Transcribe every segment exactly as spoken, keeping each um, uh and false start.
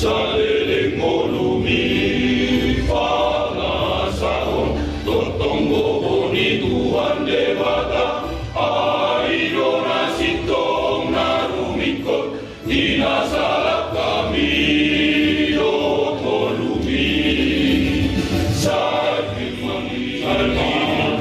Saleleng ngolumi pangasahon, tongtong gogo ni Tuhan Debata, ai do na sintong na rumingkot, di na salak hami dohot ngolumi. Sai firman ni Tuhan,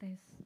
Tes.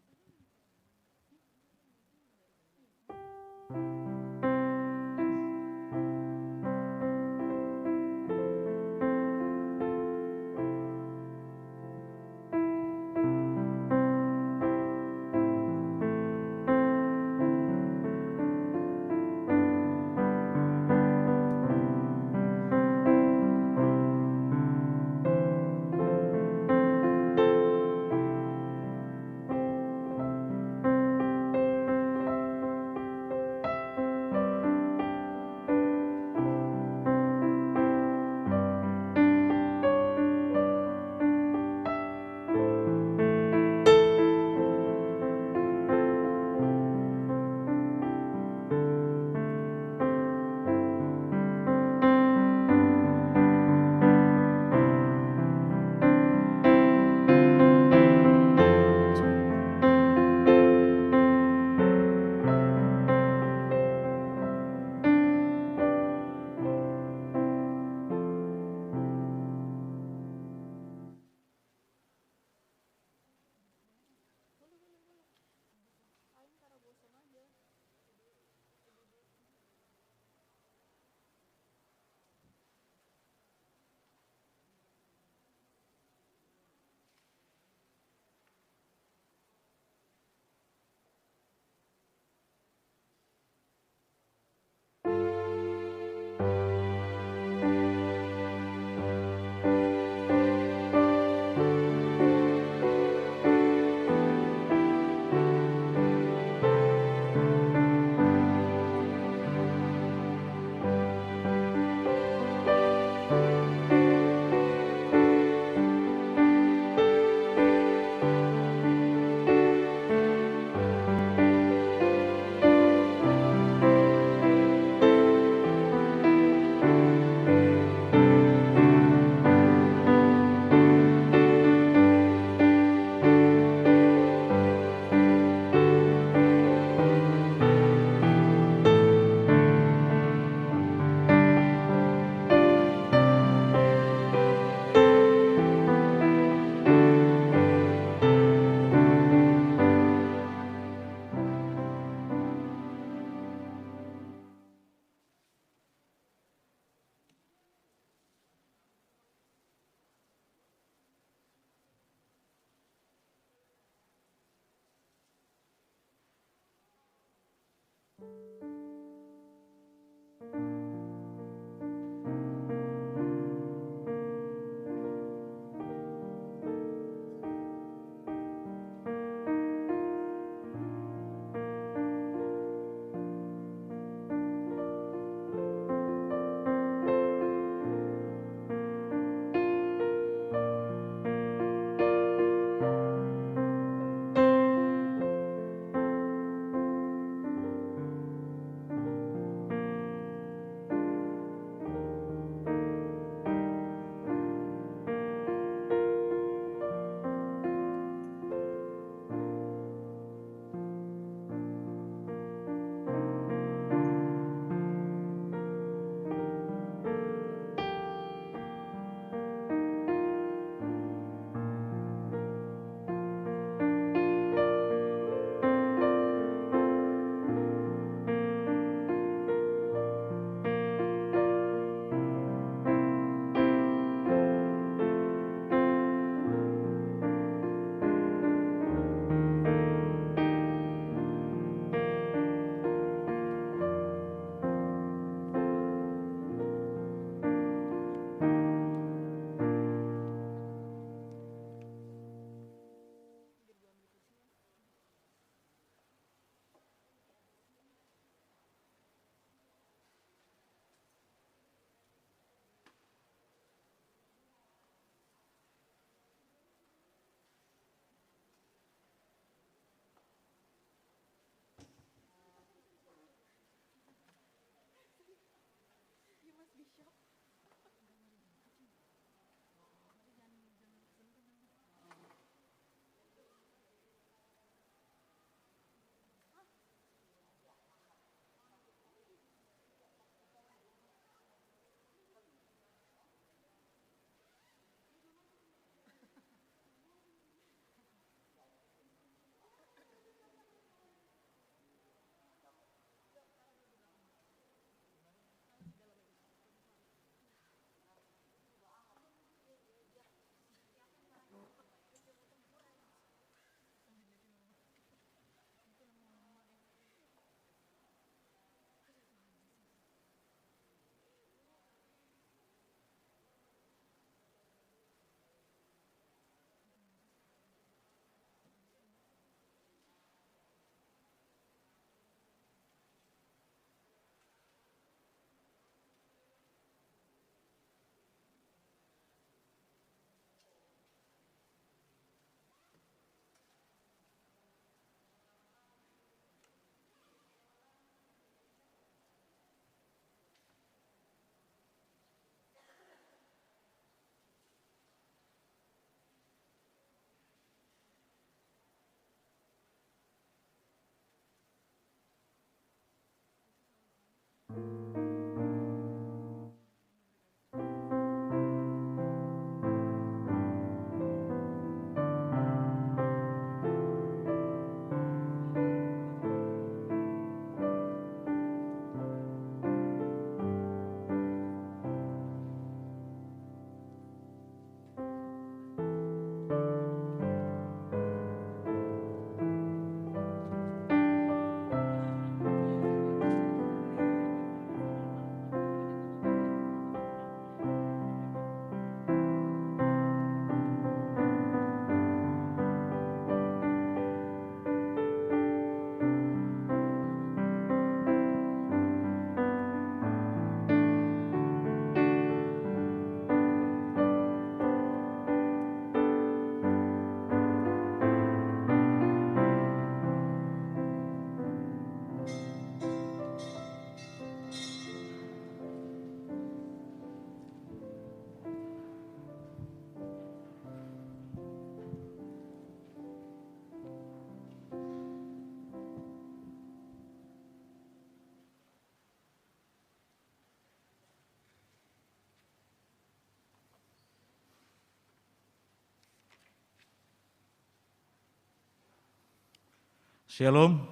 Syalom.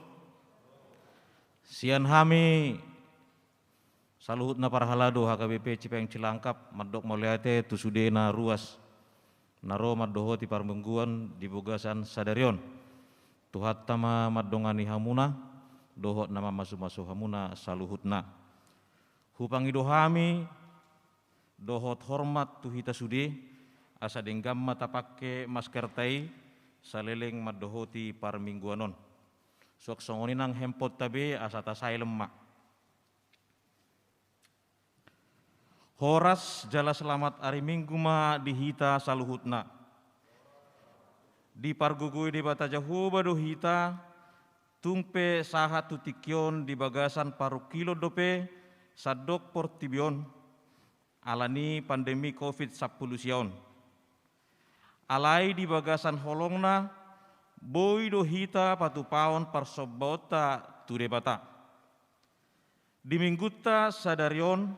Sian hami saluhutna parhalado H K B P Cipayung Cilangkap mandok mauliate tu sude na ruas na ro mandohoti parmingguan di bagasan sadari on. Tuhanta ma mandongani hamuna dohot na mamasumasu hamuna saluhutna. Hupangido hami dohot hormat tu hita sude, asa denggan ma tapangke maskerta i saleleng mandohoti parmingguan on. Suang songon i nang handphoneta be, asa tasilent ma. Horas jala selamat ari Minggu ma di hita saluhutna. Dipargogoi Debata Jahowa do hita, tung pe sahat tu tingki on di bagasan parungkilon dope sandok portibi on, ala ni pandemi covid sampulu sia on. Alai di bagasan holongna, boi do hita patupahon parsombaonta tu Debata. Di Minggunta sadari on,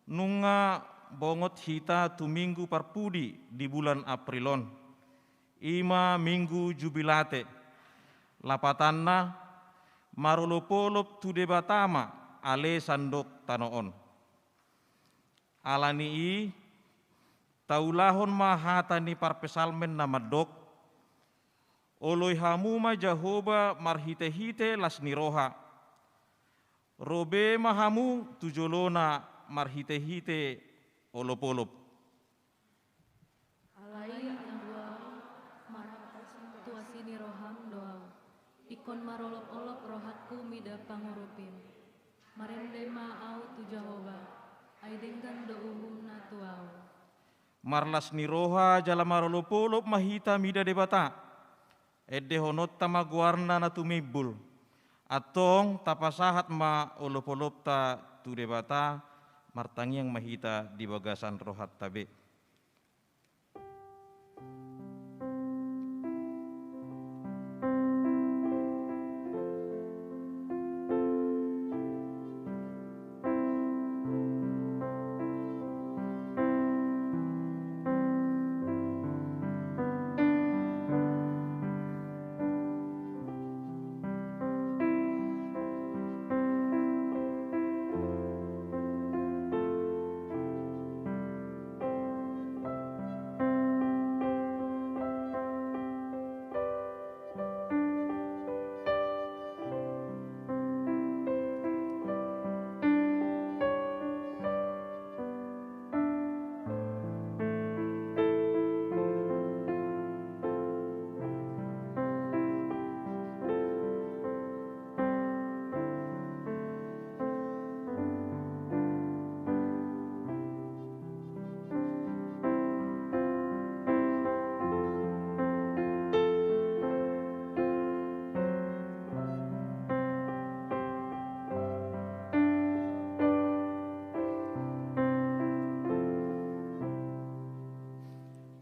nunga bongot hita tu Minggu parpudi di bulan April on. I ma Minggu Jubilate. Lapatanna, marolopolop tu Debata ma ale sandok tano on. Ala ni i, taulahon ma hata ni parpsalmen na mandok: Oloi hamu ma Jahowa marhitehite las ni roha. Ro be ma hamu tu jolona marhitehite olopolop. Alai anggo ahu, marhapasingkop tu asi ni roham do ahu. Ingkon marolopolop rohangku mida pangurupim. Marende ma ahu tu Jahowa, ai denggan do uhumna tu ahu. Marlas ni roha jala marolopolop ma hita mida Debata. Endehononta ma goarna na tumimbul. Antong tapasahat ma olopolopta tu Debata, martangiang ma hita di bagasan rohanta be.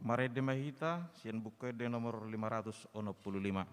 Marende ma hita sian Buku Ende nomor lima ratus onom pulu lima.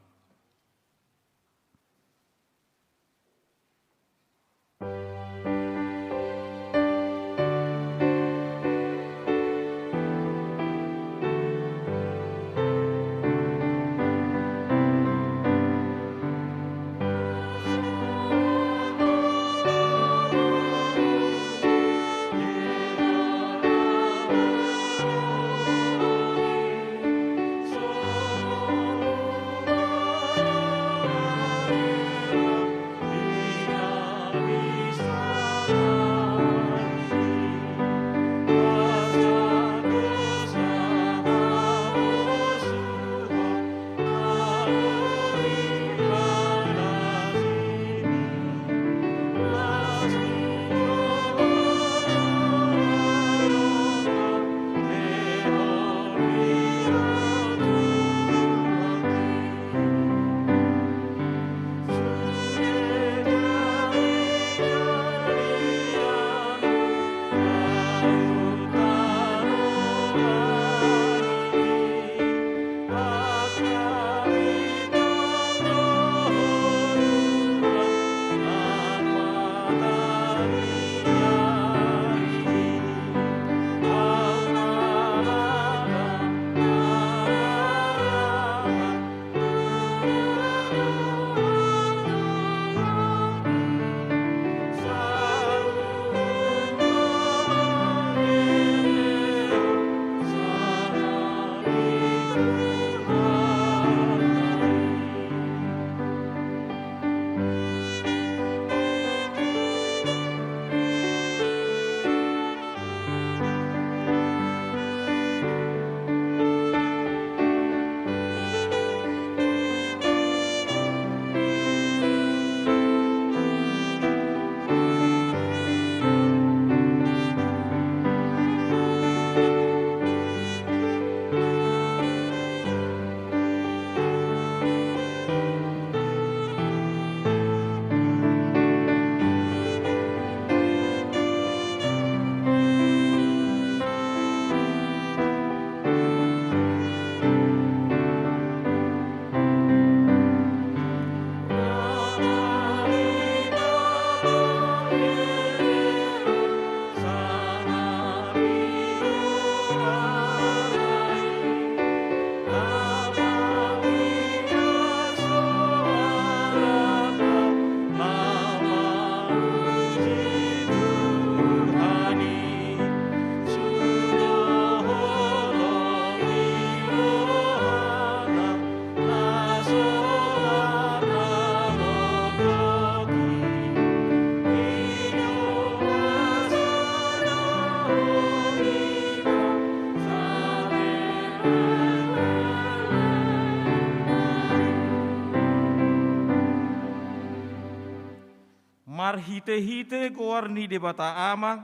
Marhite-hite goar ni Debata Ama,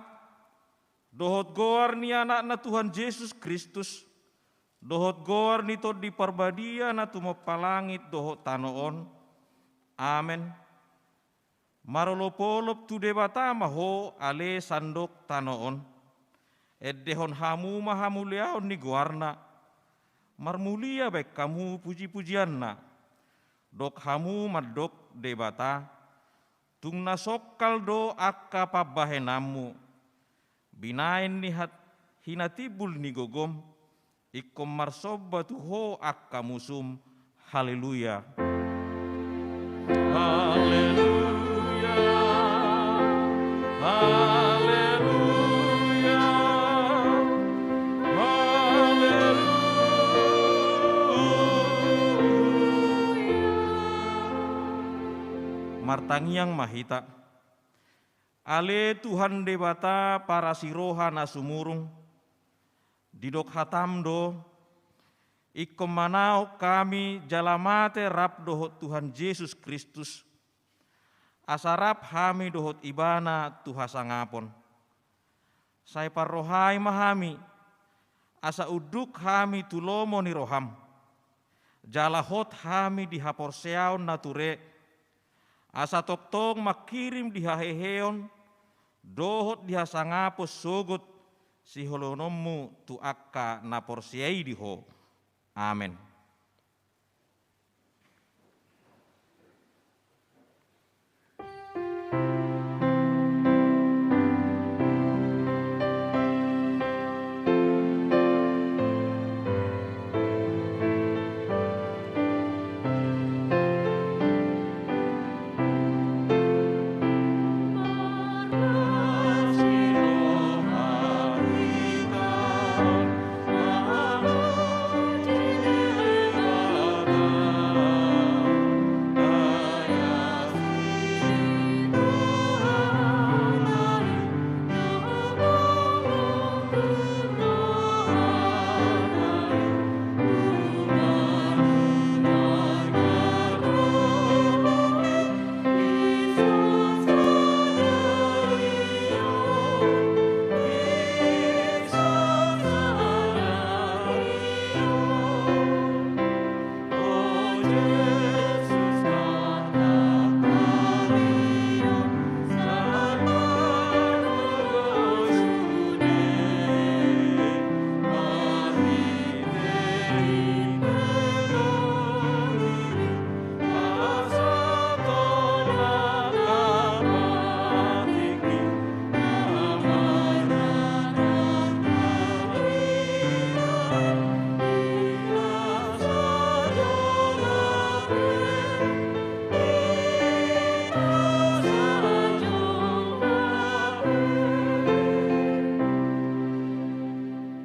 dohot goar ni Anakna Tuhan Jesus Kristus, dohot goar ni Tondi Parbadia na tumompa langit dohot tano on. Amen. Marolop-olop tu Debata ma ho ale sandok tano on. Endehon hamu ma hamuliaon ni goarna. Marmulia baen hamu puji-pujianna. Dok hamu mandok Debata. Tung na songkal do angka pambahenanmu. Binaen ni hat-, hinatimbul ni gogom, ingkon marsomba tu ho angka musum. Haleluya. Haleluya. Haleluya. Haleluya. Martangiang ma hita. Ale Tuhan Debata parasi roha na sumurung, didok hatam do, ingkon manaon hami jala mate rap dohot Tuhan Jesus Kristus, asa rap hami dohot Ibana tu hasangapon. Sai parrohai ma hami, asa unduk hami tu lomo ni roham. Jala hot hami di haporseaon na ture, asa tongtong mangkirim di haheheon, dohot di hasangapon sogot siholononmu tu angka na porsea i di ho. Amen.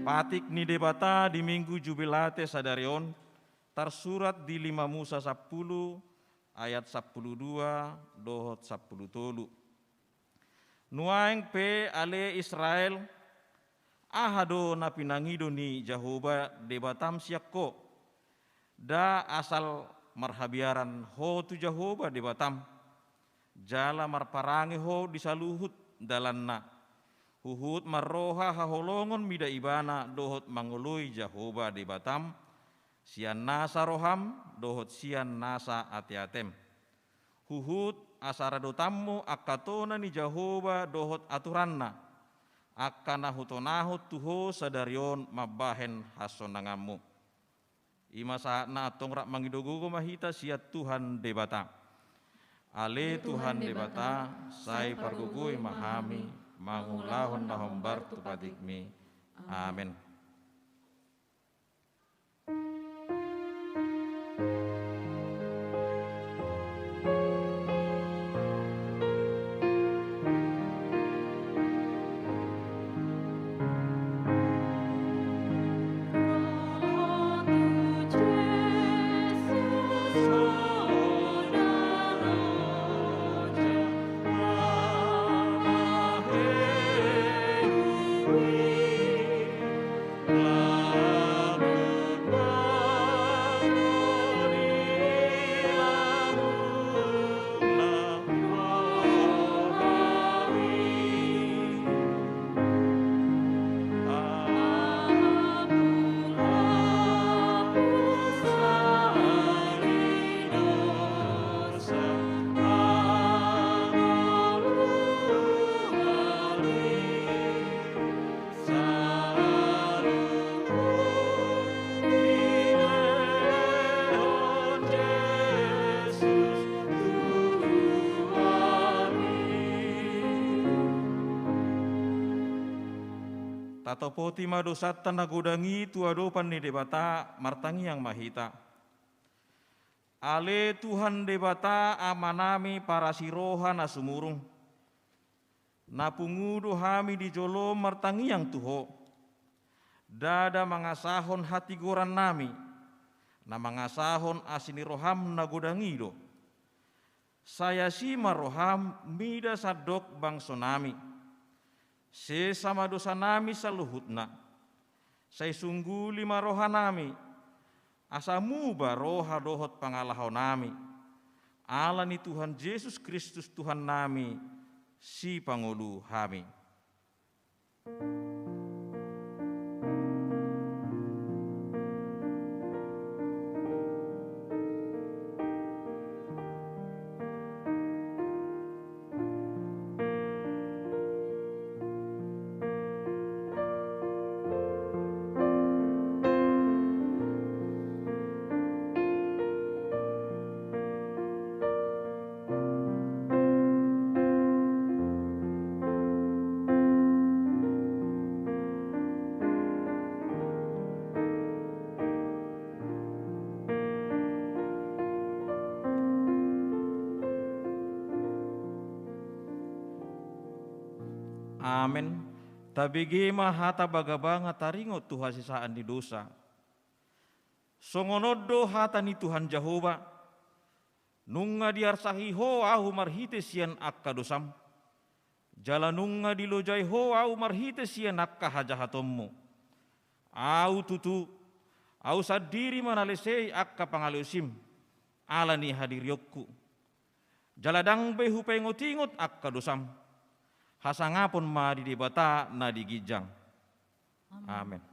Patik ni Debata di Minggu Jubilate sadari on, tarsurat di lima Musa sampulu ayat sampulu dua dohot sampulu tolu. Nuaeng pe ale Israel, aha do na pinangido ni Jahowa Debatam sian ho? Nda asal marhabiaran ho tu Jahowa Debatam, jala marparange ho di saluhut dalanna. Huhut marroha haholongon mida ibana dohot mangoloi Jahowa Debatam, sian nasa roham dohot sian nasa ateatem. Huhut asa radotanmu angka tona ni Jahowa dohot aturanna, angka na hutonahon tu ho sadari on mambahen hasonanganmu. I ma sahatna antong rap mangido gogo ma hita sian Tuhan Debata. Ale Tuhan Debata, sai pargogoi ma hami mangulahon na hombar tu patikmi. Amen. Topoti ma dosanta na godang i tu adopan ni Debata, martangiang ma hita. Ale Tuhan Debata Amanami parasiroha na sumurung, na pungu do hami di jolom martangiang tu Ho. Ndada mangasahon hatigorannami, na mangasahon asi ni roham na godang i do. Sai asi ma roham mida sandok bangsonami. Sesa ma dosanami saluhutna. Sai sungguli ma rohanami, asa muba roha dohot pangalahonami. Ala ni Tuhan Jesus Kristus Tuhannami, sipangolu hami. Amen. Tabege ma hata bagabaga taringot tu hasesaan ni dosa. Songon on do hata ni Tuhan Jahowa: Nunga diarsahi Ho ahu marhite sian angka dosam, jala nunga dilojai Ho ahu marhite sian angka hajahatonmu. Ahu tutu, ahu sandiri ma na lesei angka pangaliosim, ala ni hadirionku. Jala ndang be hupaingotingot angka dosam. Hasangapon ma di Debata na di ginjang. Amen. Amen.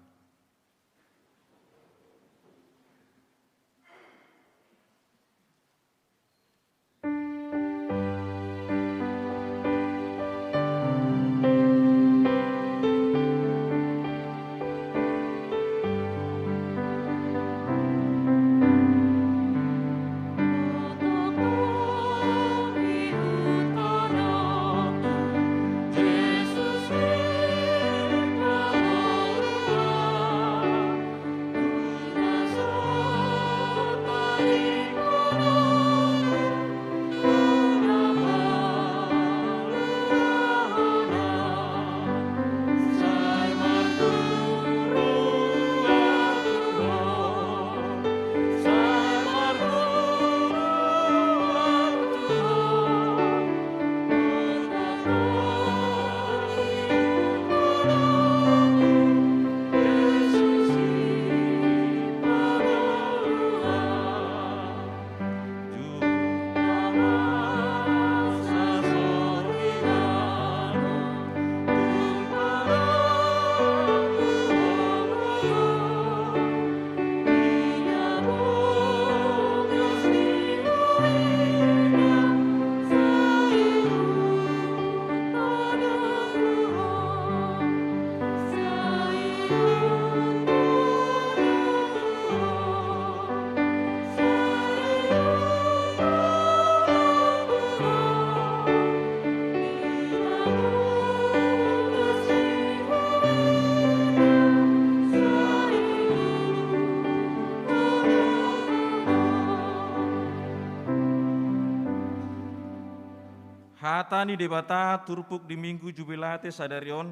Hata ni Debata turpuk di Minggu Jubilate sadari on,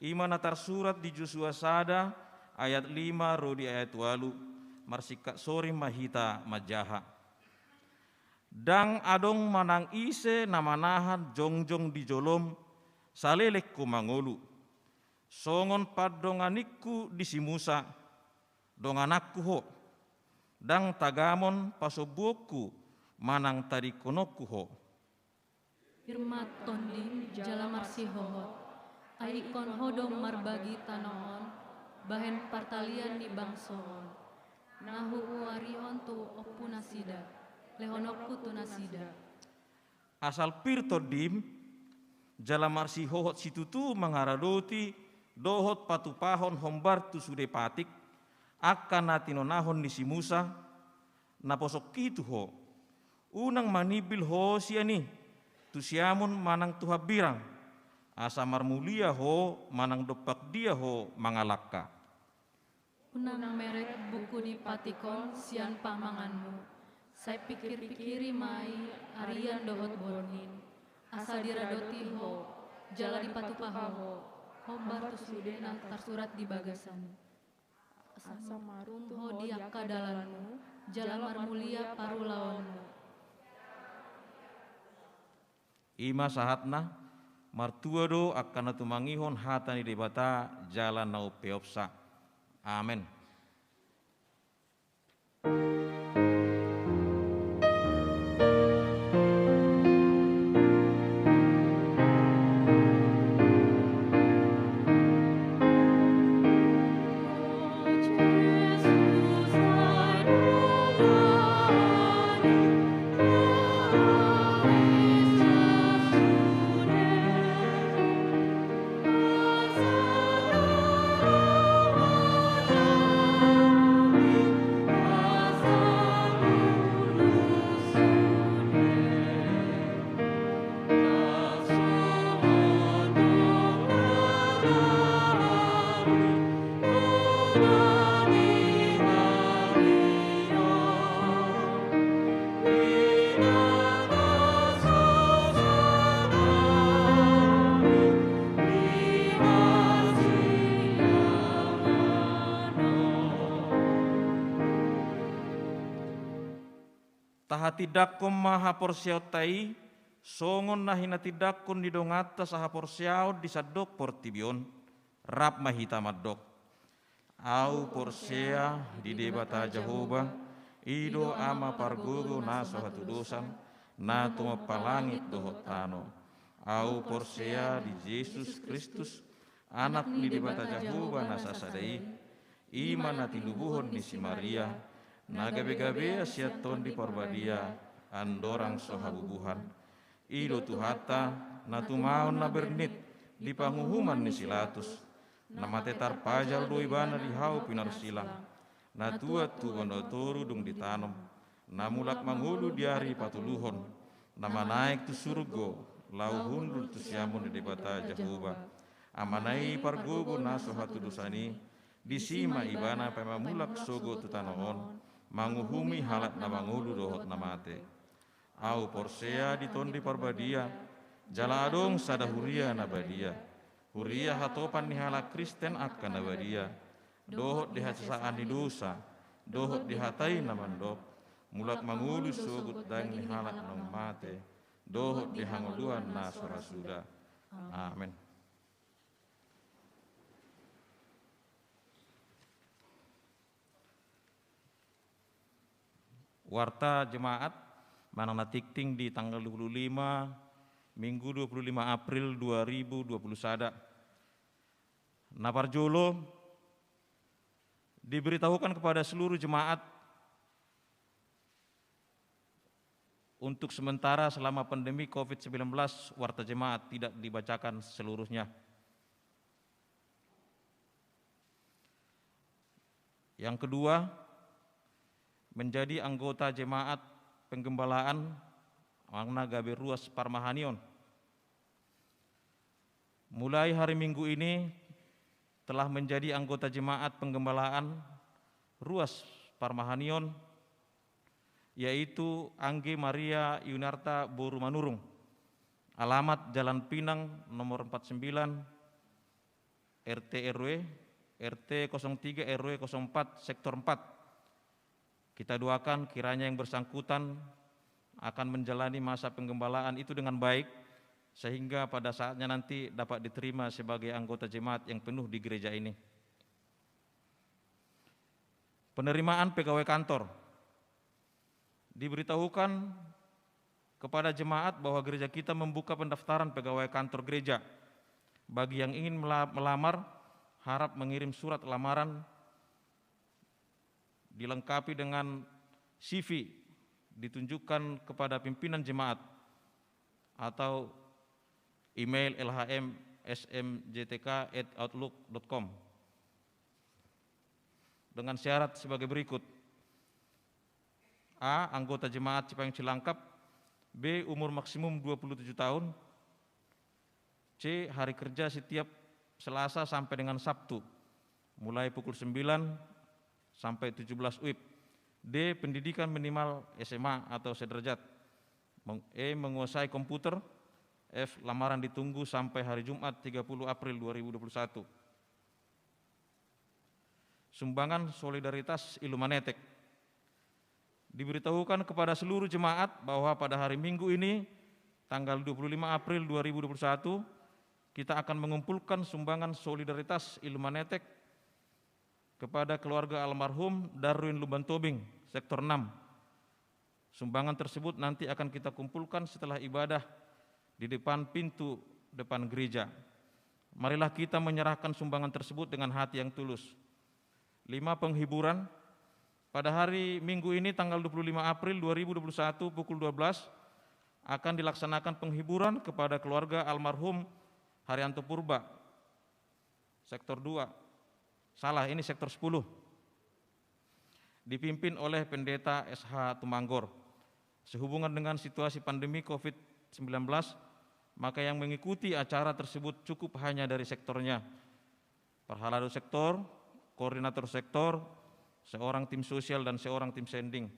i ma na tarsurat di Josua sada ayat lima ro di ayat ualu. Marsingkat soring ma hita manjaha. Ndang adong manang ise na manahan jongjong di jolom saleleng ho mangolu. Songon pandonganingku di si Musa, dongananku ho, ndang tagamon pasombuonku manang tadingkononku ho. Irmat tondim jala marsihohot, ai ingkon ho do marbagi tano on bahen partalian ni bangso on, na huuarihon tu ompunasida, lehononku tu nasida. Asal pir tondim jala marsihohot situtu mangaradoti dohot patupahon hombar tu sude patik, angka na tinonahon ni si Musa, na poso i tu ho. Unang manimbil ho sian i tu siamun manang tu hambirang, asa marmulia ho manang dompak dia ho mangalangka. Unang merek buku ni patik on sian pamanganmu. Sai pikir-pikiri ma i arian dohot borngin, asa diradoti ho jala dipatupa ho hombar tu sude na tarsurat di bagasan. Asa marutung ho di angka dalanmu jala marmulia parulaonmu. I ma sahatna. Martua do angka na tumangihon hata ni Debata jala na umpeopsa. Amen. Tahatindangkon ma haporseaonta i, songon na hinatindangkon ni donganta sahaporseaon di sandok portibi on. Rap ma hita mandok. Ahu porsea di Debata Jahowa, i do Ama pargogo na so hatudosan, na tumompa langit dohot tano. Ahu porsea di Jesus Kristus, Anak ni Debata Jahowa na sasada i, i ma na tinubuhon ni si Maria, na gabe-gabea sian Tondi Parbadia, andorang so habubuhan. I do Tuhanta, na tumaon na bernit di panguhuman ni si Latus, na mate tarpajal do ibana di hau pinarsilang, na tuat tu banua toru dung ditanom, na mulak mangolu di ari patoluhon, na manaek tu surgo, laho hundul tu siamun ni Debata Jahowa, Amana i pargogo na so hatudosan i, disi ma ibana paima mulak sogot tu tano on, manguhumi halak na mangolu dohot na mate. Ahu porsea di Tondi Parbadia, jala adong sada huria na badia. Huria hatopan ni halak Kristen angka na badia, dohot di hasesaan ni dosa, dohot di hata i na mandok, mulak mangolu sogot daging ni halak naung mate, dohot di hangoluan na so ra suda. Amen. Warta Jemaat, manang na tingting di tanggal dua puluh lima, Minggu dua puluh lima April dua ribu dua puluh sada. Na parjolo, diberitahukan kepada seluruh jemaat, untuk sementara selama pandemi covid sembilan belas, Warta Jemaat tidak dibacakan seluruhnya. Yang kedua, menjadi anggota jemaat penggembalaan, manang na gabe ruas parmahanion. Mulai hari Minggu ini telah menjadi anggota jemaat penggembalaan ruas parmahanion, yaitu Angge Maria Yunarta boru Manurung, alamat Jalan Pinang nomor empat sembilan, R T R W, R T kosong tiga R W kosong empat, sektor empat. Kita doakan kiranya yang bersangkutan akan menjalani masa penggembalaan itu dengan baik, sehingga pada saatnya nanti dapat diterima sebagai anggota jemaat yang penuh di gereja ini. Penerimaan pegawai kantor. Diberitahukan kepada jemaat bahwa gereja kita membuka pendaftaran pegawai kantor gereja. Bagi yang ingin mela-, melamar, harap mengirim surat lamaran dilengkapi dengan C V, ditunjukkan kepada pimpinan jemaat, atau email L H M S M J T K at outlook dot com, dengan syarat sebagai berikut. A, anggota jemaat Cipayung Cilangkap. B, umur maksimum dua puluh tujuh tahun. C. Hari kerja setiap Selasa sampai dengan Sabtu, mulai pukul sembilan sampai tujuh belas W I B. D. Pendidikan minimal S M A atau sederajat. Meng-, E. Menguasai komputer. F. Lamaran ditunggu sampai hari Jumat tiga puluh April dua ribu dua puluh satu. Sumbangan solidaritas Illumanetek. Diberitahukan kepada seluruh jemaat bahwa pada hari Minggu ini, tanggal dua puluh lima April dua ribu dua puluh satu, kita akan mengumpulkan sumbangan solidaritas Illumanetek kepada keluarga almarhum Darwin Lumban Tobing, Sektor enam. Sumbangan tersebut nanti akan kita kumpulkan setelah ibadah di depan pintu depan gereja. Marilah kita menyerahkan sumbangan tersebut dengan hati yang tulus. Lima, penghiburan. Pada hari Minggu ini, tanggal dua puluh lima April dua ribu dua puluh satu, pukul dua belas, akan dilaksanakan penghiburan kepada keluarga almarhum Haryanto Purba, Sektor dua. Salah, ini Sektor sepuluh. Dipimpin oleh Pendeta S H Tumanggor. Sehubungan dengan situasi pandemi covid sembilan belas, maka yang mengikuti acara tersebut cukup hanya dari sektornya. Parhalado sektor, koordinator sektor, seorang tim sosial, dan seorang tim sending.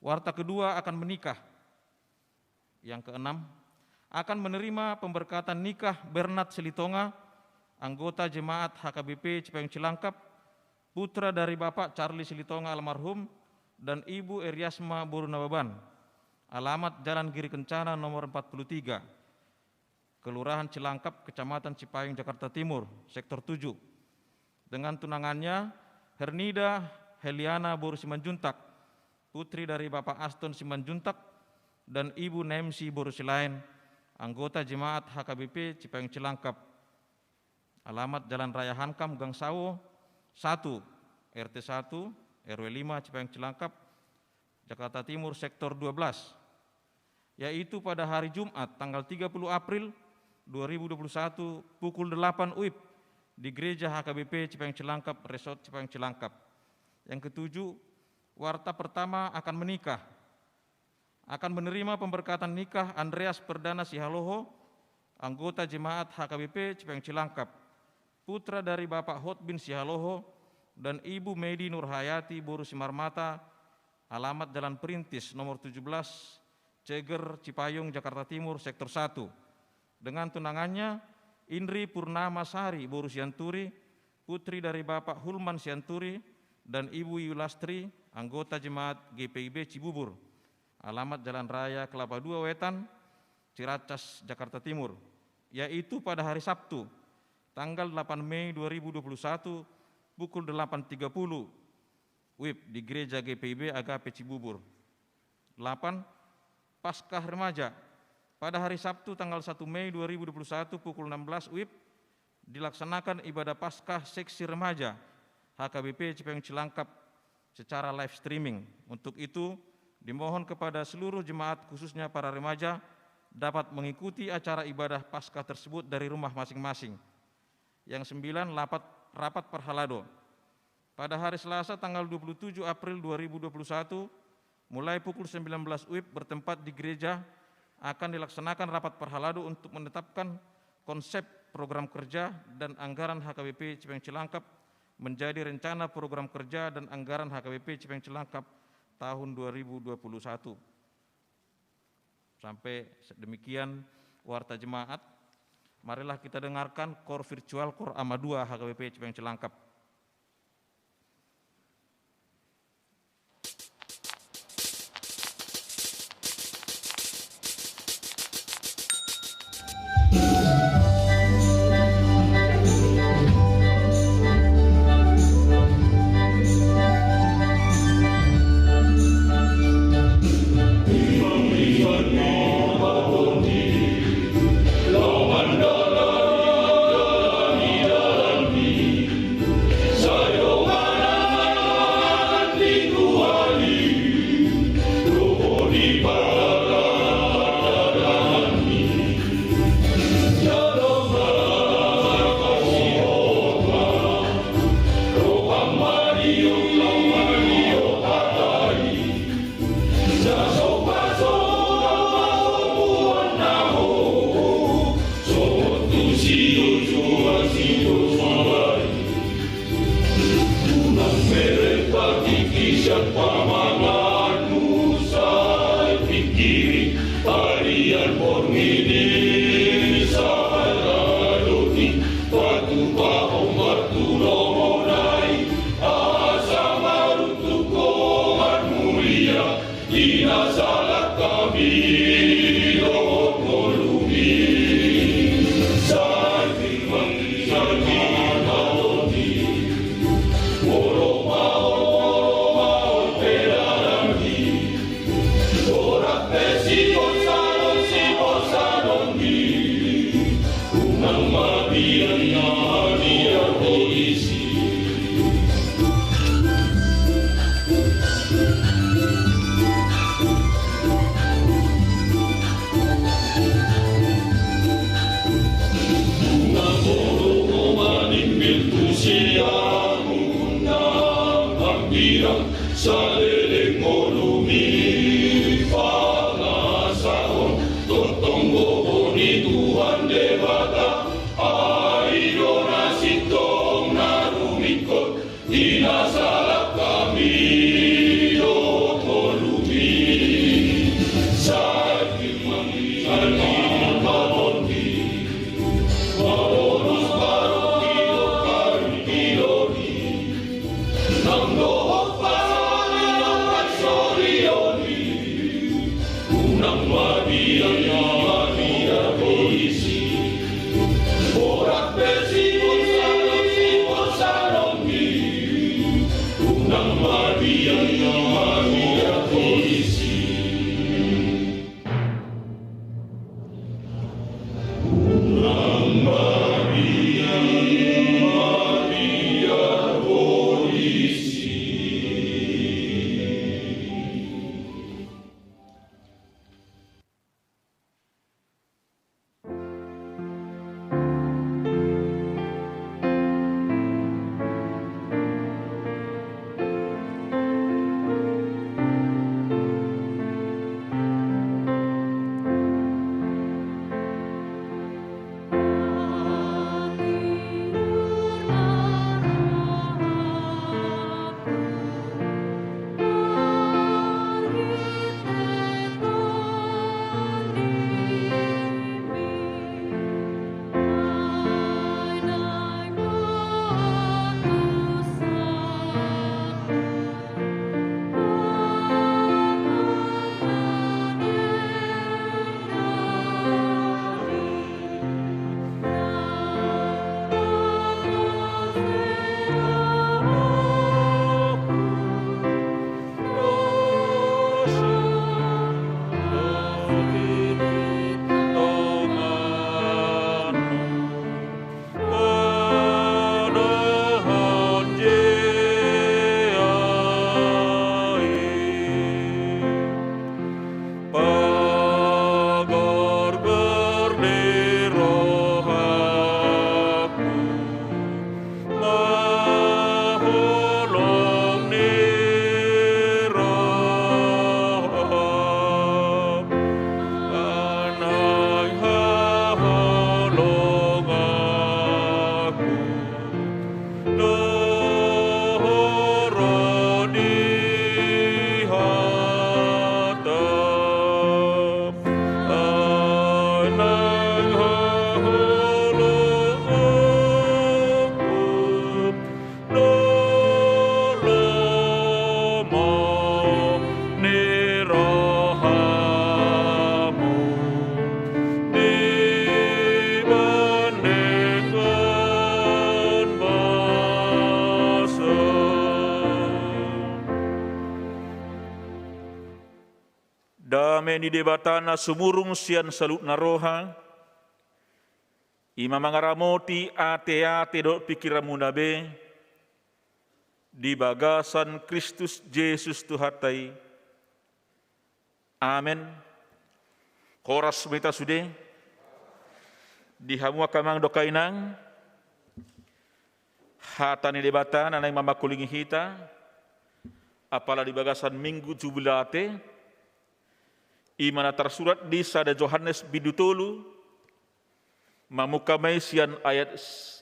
Warta kedua akan menikah. Yang keenam, akan menerima pemberkatan nikah Bernard Silitonga, anggota jemaat H K B P Cipayung Cilangkap, putra dari Bapak Charlie Silitonga almarhum dan Ibu Eriasma boru Nababan. Alamat Jalan Giri Kencana nomor empat puluh tiga, Kelurahan Cilangkap, Kecamatan Cipayung, Jakarta Timur, Sektor tujuh. Dengan tunangannya, Hernida Heliana boru Simanjuntak, putri dari Bapak Aston Simanjuntak dan Ibu Nemsi boru Silaen, anggota jemaat H K B P Cipayung Cilangkap. Alamat Jalan Raya Hankam, Gang Sawo satu, R T satu, R W lima, Cipayung Cilangkap, Jakarta Timur, Sektor dua belas, yaitu pada hari Jumat, tanggal tiga puluh April dua ribu dua puluh satu, pukul delapan W I B, di Gereja H K B P Cipayung Cilangkap, Resort Cipayung Cilangkap. Yang ketujuh, warta pertama akan menikah. Akan menerima pemberkatan nikah Andreas Perdana Sihaloho, anggota jemaat H K B P Cipayung Cilangkap, putra dari Bapak Hotbin Sihaloho dan Ibu Medi Nurhayati boru Simarmata, alamat Jalan Perintis nomor tujuh belas, Ceger, Cipayung, Jakarta Timur, Sektor satu. Dengan tunangannya, Indri Purnama Sari boru Sianturi, putri dari Bapak Hulman Sianturi dan Ibu Yulastri, anggota jemaat G P I B Cibubur. Alamat Jalan Raya Kelapa Dua Wetan, Ciracas, Jakarta Timur, yaitu pada hari Sabtu, tanggal delapan Mei dua ribu dua puluh satu, pukul delapan tiga puluh W I B, di Gereja G P I B Agape Cibubur. Delapan, Paskah Remaja. Pada hari Sabtu, tanggal satu Mei dua ribu dua puluh satu, pukul enam belas W I B, dilaksanakan ibadah Paskah seksi remaja H K B P Cipayung Cilangkap secara live streaming. Untuk itu, dimohon kepada seluruh jemaat, khususnya para remaja, dapat mengikuti acara ibadah Paskah tersebut dari rumah masing-masing. Yang sembilan, rapat, rapat parhalado. Pada hari Selasa, tanggal dua puluh tujuh April dua ribu dua puluh satu, mulai pukul sembilan belas W I B bertempat di gereja, akan dilaksanakan rapat parhalado untuk menetapkan konsep program kerja dan anggaran H K B P Cipayung Cilangkap menjadi rencana program kerja dan anggaran H K B P Cipayung Cilangkap tahun dua ribu dua puluh satu. Sampai demikian warta jemaat. Marilah kita dengarkan kor virtual, kor Ama Dua H K B P Cipayung Cilangkap. Kiri, arian borngin i, sada doti, patupahon martulomonai, asa maruntuk ho marmulia, di na salak hami dohot ngolumi. Sai firman, sai firman ni Tuhan i, molo maol, molo maol pe dalan i, horas pe siporsanon, siporsanon i, unang mabiar, mabiar polisi. Unang molo ho manimbil tu siamun na hambirang, saleleng ngolumi pangasahon, tongtong gogo ni Tuhan Debata, ai do na sintong na rumingkot, di na salak hami dohot ngolumi. Sai firman, sai firman ni Tuhan i, molo maol, maol pe dalan i, nang dohot parsorion, parsorion i, unang mabiar, mabiar polisi. Horas pe siporsanon, siporsanon i, unang mabiar, mabiar polisi. Unang mabiar, mabiar polisi. Pagargar ni rohangku, ma holong ni roha, anai haholonganku. Dohot di hata, ai nang haholonganku, do lomo ni rohamu dibandingkan basa. Dame ni Debata na sumurung sian saluhutna roha, i ma mangaramoti ateate dohot pingkiranmuna be di bagasan Kristus Jesus Tuhanta i. Amen. Horas ma hita sude. Di hamu angka amang dohot inang, hata ni Debata na naeng mamangkulingi hita, apala di bagasan Minggu Jubilate, i ma na tarsurat di sada Johannes bindu tolu, mamungka ma i sian ayat s-,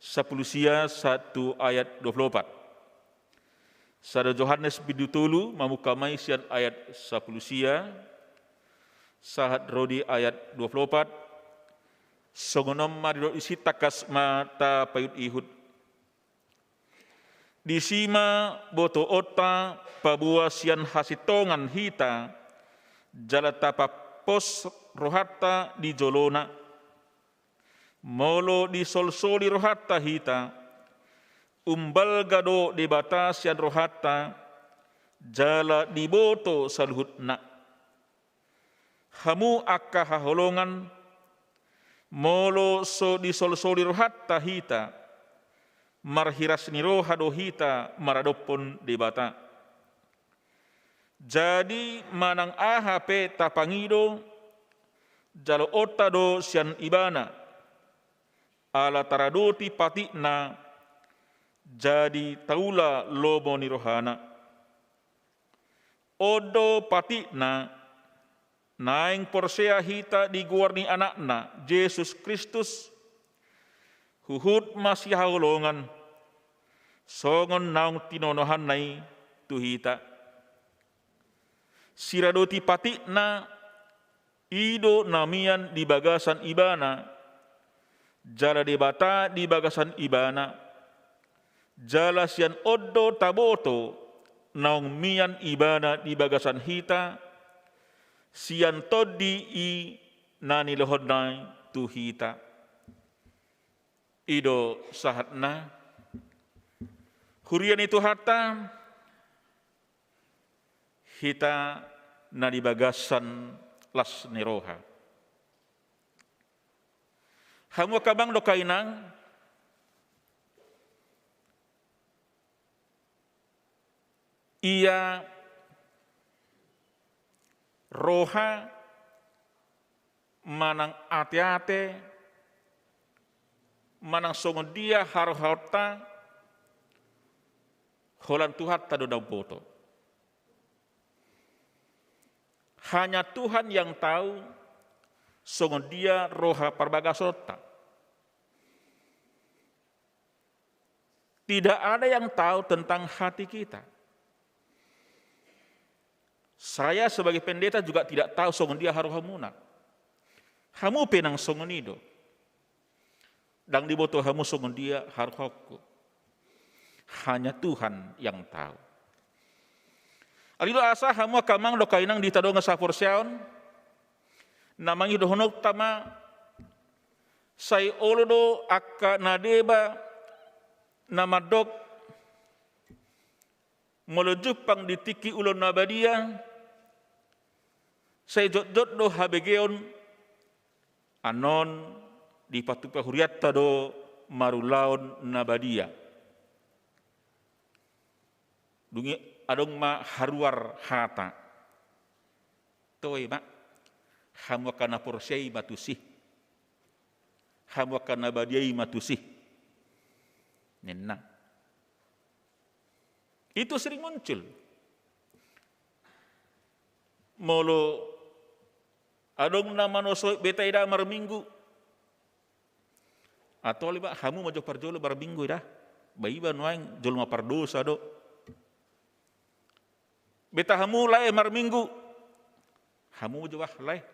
sampulu sia sahat tu ayat dua pulu opat. Sada Johannes bindu tolu, mamungka ma i sian ayat sapuluh sia sahat ro di ayat dua puluh opat. Songon on ma didok disi, tangkas ma tapaihutihut. Disi ma botoonta paboa sian hasintongan hita, jala tapampos rohanta di jolona. Molo disolsoli rohanta hita, umbalga do Debata sian rohanta, jala diboto saluhutna. Hamu angka haholongan, molo so disolsoli rohanta hita, marhiras ni roha do hita maradophon Debata. Jadi manang aha pe tapangido, jaloonta do sian Ibana, ala taradoti patikna, jadi taula lomo ni rohana. On do patikna, naeng porsea hita di goar ni Anakna, Jesus Kristus, huhut masihaholongan, songon naung tinonohanna i tu hita. Siradoti patikna, i do na mian di bagasan Ibana, jala Debata di bagasan Ibana, jala sian on do taboto naung mian Ibana di bagasan hita, sian Tondi i na nilehonna i tu hita. I do sahatna. Huria ni Tuhanta, hita na di bagasan las ni roha. Hamu angka amang dohot inang, ia roha manang ateate, manang songon dia harohaonta, holan Tuhanta do na umboto. Hanya Tuhan yang tahu songon dia roha parbagasonta. Tidak ada yang tahu tentang hati kita. Saya sebagai pendeta juga tidak tahu songon dia harohamuna. Hamu pe nang songon i do. Ndang diboto hamu songon dia harohangku. Hanya Tuhan yang tahu. Alai do asa hamu angka amang dohot inang di hita dongan saporseaon, na mangido dohononta ma, sai olo do angka na deba na mandok, molo jumpang di tingki ulaon na badia, sai jotjot do habegeon, annon dipatupa hurianta do marulaon na badia. Dung i adong ma haruar hata. Toe ma, hamu angka na porsea i ma tusi. Hamu angka na badia i ma tusi, ninna. Itu sering muncul. Molo adong na manosoi beta i da marminggu. Atau iba hamu ma jo parjolo marminggu i da. Ba iba nuaeng jolma pardosa do. Beta hamu lae marminggu. Hamu ma jo bah lae.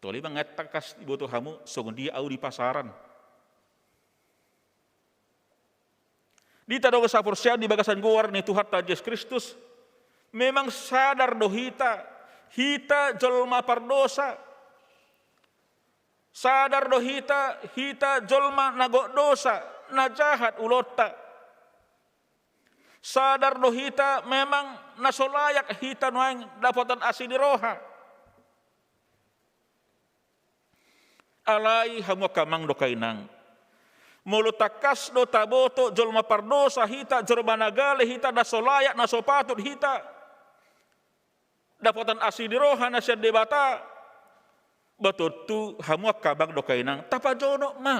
Tole ma nga tangkas diboto hamu songon dia au di pasaran. Di hita dongan saporseaon di bagasan goar ni Tuhanta Jesus Kristus, memang sadar do hita, hita jolma pardosa. Sadar do hita, hita jolma na gok dosa, na jahat ulaonta. Sadar do hita memang na so layak hita nuaeng dapotan asi ni roha. Alai hamu angka amang dohot inang, molo tangkas do taboto jolma pardosa hita, jolma na gale hita, na so layak, na so patut hita dapotan asi ni roha na sian Debata, ba tontu hamu angka amang dohot inang, tapajonok ma.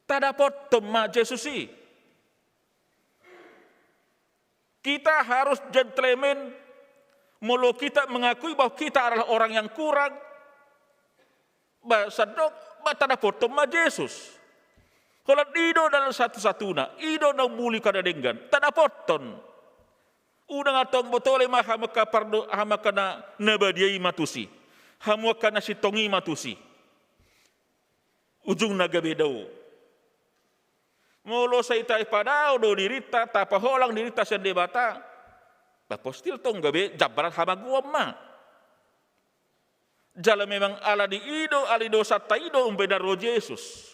Tadapothon ma Jesus i. Kita harus gentleman, molo kita mengakui bahwa kita adalah orang yang kurang, ba sandok, ba tadapothon ma Jesus. Holan i do dalan satu-satuna, i do na umuli angka na denggan, tadapothon. Unang antong botole ma hamu angka pardo-, hamu angka na, na badia i ma tusi. Hamu angka na sintong i ma tusi. Ujungna gabe dao. Molo sai tapadao do dirinta, tapaholang dirinta sian Debata, bah, pasti tong gabe jambaran hamagoan ma. Jala memang ala di i do, ala ni dosanta i do umbahen na ro Jesus.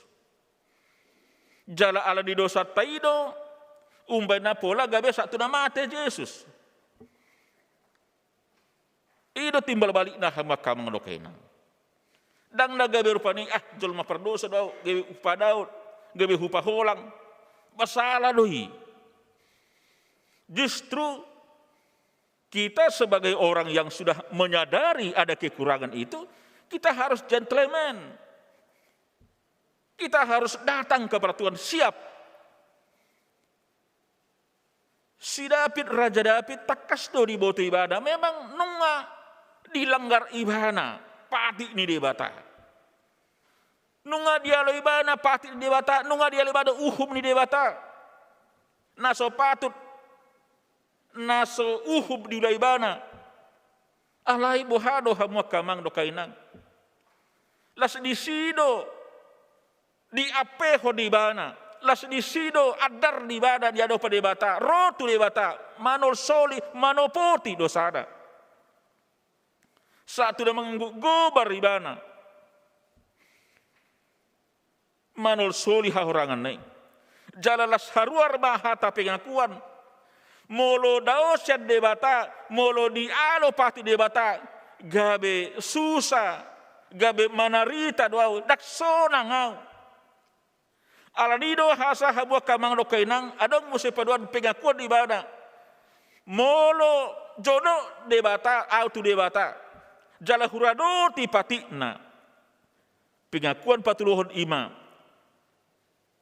Jala ala ni dosanta i do umbahen na pola gabe sahat tu na mate Jesus. I do timbal balikna, hamu angka amang dohot inang. Ndang na gabe rupani, ah, jolma pardosa do ahu, gabe hupadao, gabe hupaholang. Bah, sala do i. Justru kita sebagai orang yang sudah menyadari ada kekurangan itu, kita harus gentleman. Kita harus datang kepada Tuhan, siap. Si Daud, Raja Daud, tangkas do diboto ibana, memang nunga dilanggar ibana patik ni Debata. Nunga dialo ibana patik ni Debata, nunga dialo ibana uhum ni Debata. Na so patut, na so uhum diula ibana. Alai boha do, hamu angka amang dohot inang? Las disi do diampehon ibana, las disi do andar ni ibana di adopan Debata, ro tu Debata, manolsoli, manopoti dosana. Sahat tu na mangangguk gobar ibana manolsoli hahuranganna i. Jala las haruar ma hata pengakuan. Molo dao sian Debata, molo dialo patik Debata, gabe susa, gabe manarita do ahu, ndang sonang ahu. Ala ni i do asa, hamu angka amang dohot inang, adong muse paduan pengakuan di ibana. Molo jonok Debata, ahu tu Debata, jala huradoti patikna. Pengakuan patoluhon i ma,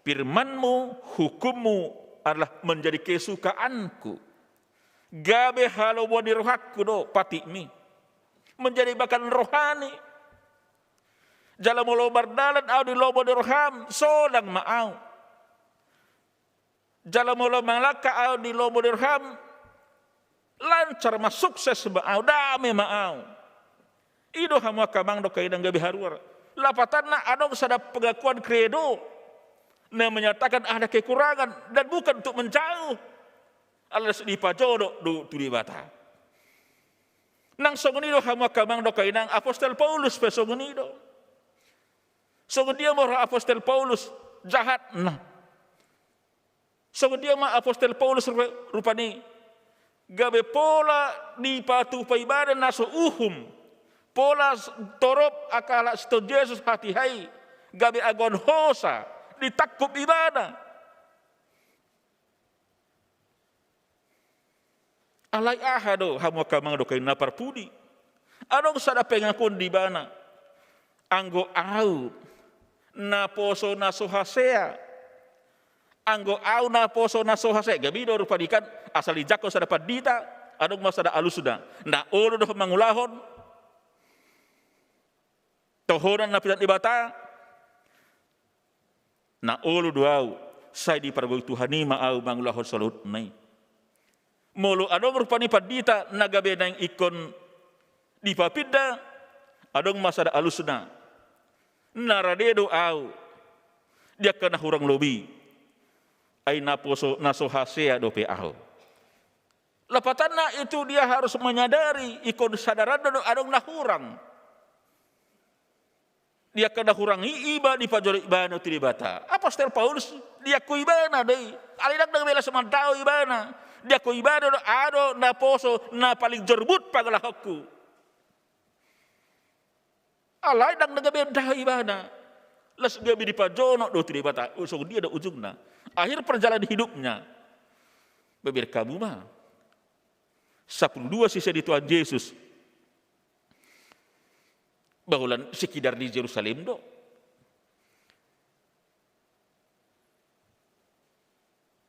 firman-Mu, hukum-Mu adalah menjadi kesukaan-Ku. Gabe halomoan ni rohangku do patik-Mi. Menjadi makan rohani. Jala molo mardalan ahu di lomo ni roham, sonang ma ahu. Jala molo mangalangka ahu di lomo ni roham, lancar ma, sukses ma ahu, dame ma ahu. I do, hamu angka amang dohot inang, gabe haruar. Lapatanna adong sada pengakuan kredo na menyatakan ada kekurangan dan bukan untuk menjauh. Alai dipajonok do tu Debata. Nang songon i do, hamu angka amang dohot inang, apostel Paulus pe songon i do. Songon dia ma roha apostel Paulus jahatna. Songon dia ma apostel Paulus rupa-, rupani, gabe pola dipatupa ibana na so uhum, pola s-, torop angka halak sintong Jesus hatiha i, gabe agoan hosa, ditangkup ibana. Alai aha do, hamu angka amang dohot inang, na parpudi? Adong sada pengakuan di ibana. Anggo ahu naposo na so hasea. Anggo ahu naposo na so hasea. Gabe i do rupani kan, asal dijangkon sada pandita, adong ma sada alusna. Na olo do mangulahon tohonan na pinarsinta Debata, na olo do ahu, sai dipargogoi Tuhan i ma ahu mangulahon saluhutna i. Molo adong rupani pandita na gabe naeng ingkon dipapinda, adong ma sada alusna. Na rade do ahu di angka na hurang lobi, ai naposo na so hasea dope ahu. Lapatanna itu dia harus menyadari ingkon sadaranna do adong na hurang. Di angka na hurang i, i ma dipajolo ibana tu Debata. Apostel Paulus diakui ibana do i. Alai ndang na gabe las mandao ibana. Diakui ibana do, adong naposo na paling jorbut pangalahonku. Alai ndang na gabe dao ibana. Las gabe dipajonok do tu Debata. Oh, songon dia do ujungna. Akhir perjalanan hidupnya. Beber kamu ma. Sapuluh dua sisea ni Tuhan Jesus. Ba holan sekedar di Jerusalem do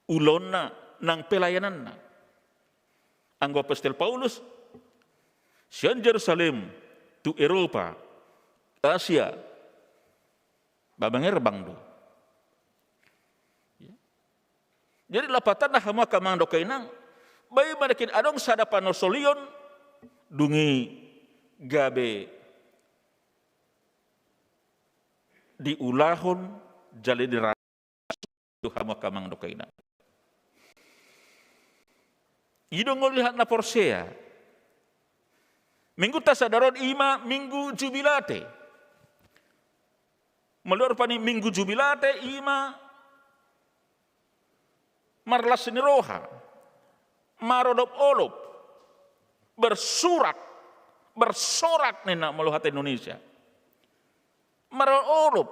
ulaonna nang pelayananna. Anggo apostel Paulus, sian Jerusalem tu Eropa, Asia, ba mangerbang do. Jadi lapatanna hamu angka amang dohot inang, baen ma nangkin adong sada panolsolion, dung i gabe diulahon jala di tu hamu angka amang dohot inang. I do ngolu ni halak na porsea. Minggunta sadari on i ma Minggu Jubilate. Molo rupani Minggu Jubilate i ma marlas ni roha, marolopolop, bersurak, bersorak ninna molo hata Indonesia. Marolopolop.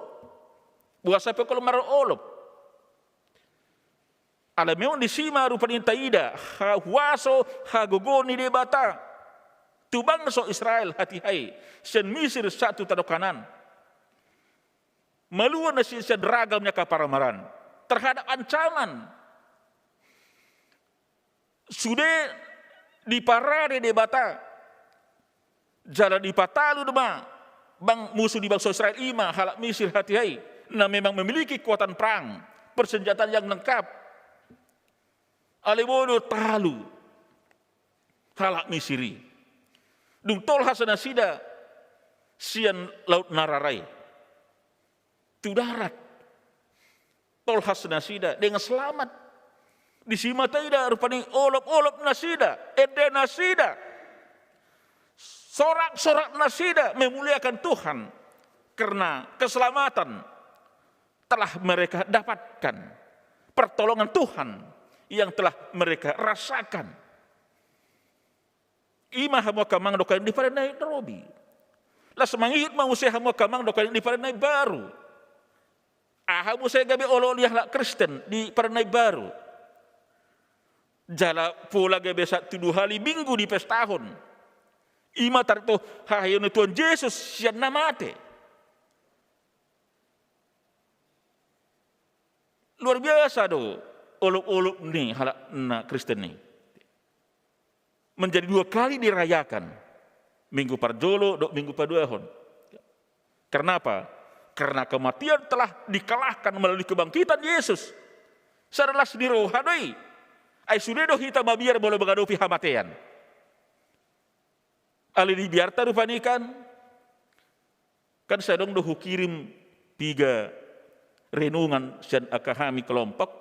Boasa pe olo marolopolop? Alai memang disi ma rupani taida ha-, huaso hagogoon ni Debata tu bangso Israel hatiha i, sian Misir sahat tu tano Kanaan. Malua nasida sian ragam ni angka paramaran terhadap ancaman. Sude diparade Debata jala dipatalu do ma bang-, musu ni bangso Israel, i ma halak Misir hatiha i, na memang memiliki kekuatan perang, persenjataan yang lengkap. Alai boi do talu halak Misir i. Dung tolhas nasida sian Laut Narara i tu darat. Tolhas nasida dengan selamat. Disi ma taida rupani olopolop nasida, ende nasida, sorak-sorak nasida memuliakan Tuhan karena keselamatan telah mereka dapatkan, pertolongan Tuhan yang telah mereka rasakan. I ma hamu angka amang dohot inang di Padan na Robi. Laos mangihut ma muse hamu angka amang dohot inang di Padan na Baru. Aha muse gabe oloan ni halak Kristen di Padan na Baru? Jala pola gabe sahat tu dua hali minggu dipestahon. I ma tarhite haheheon ni Tuhan Jesus sian na mate. Luar biasa do olopolop ni halak na Kristen i. Menjadi dua kali dirayakan, Minggu parjolo dohot Minggu paduahon. Karena apa? Karena kematian telah dikalahkan melalui kebangkitan Yesus. Sada las ni roha do i. Ai sude do hita mabiar molo mangadopi hamatean. Alai dibiarta rupani kan, kan sai adong do hukirim piga renungan sian angka hami kelompok.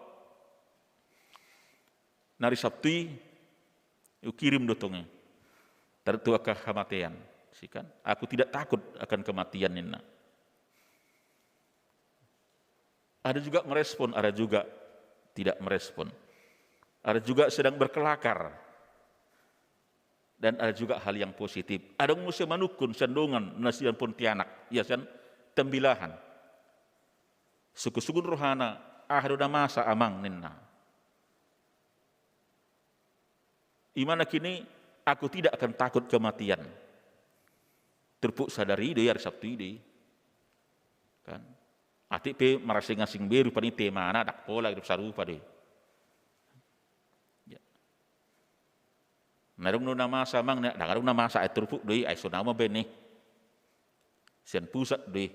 Na ari Sabtu i hukirim do tong i tarhite angka hamatean. Si kan, aku tidak takut akan kematian ninna. Ada juga merespon, ada juga tidak merespon. Ada juga sedang berkelakar. Dan ada juga hal yang positif. Adong muse manungkun sian dongan na sian Pontianak, ia sian Tambilahan. Sungkun-sungkun rohana, aha do na masa amang ninna. I ma nangkin i, aku tidak akan takut kematian. Turpuk sadari i do i, ari Sabtu i do i. Kan? Atik pe marasing-asing be rupani temana, ndang pola, hidup sarupa do i. Ya. Na adong do na masa amang, ndang adong na masa, ai turpuk do i, ai so na ma baen i. Sian pusat do i.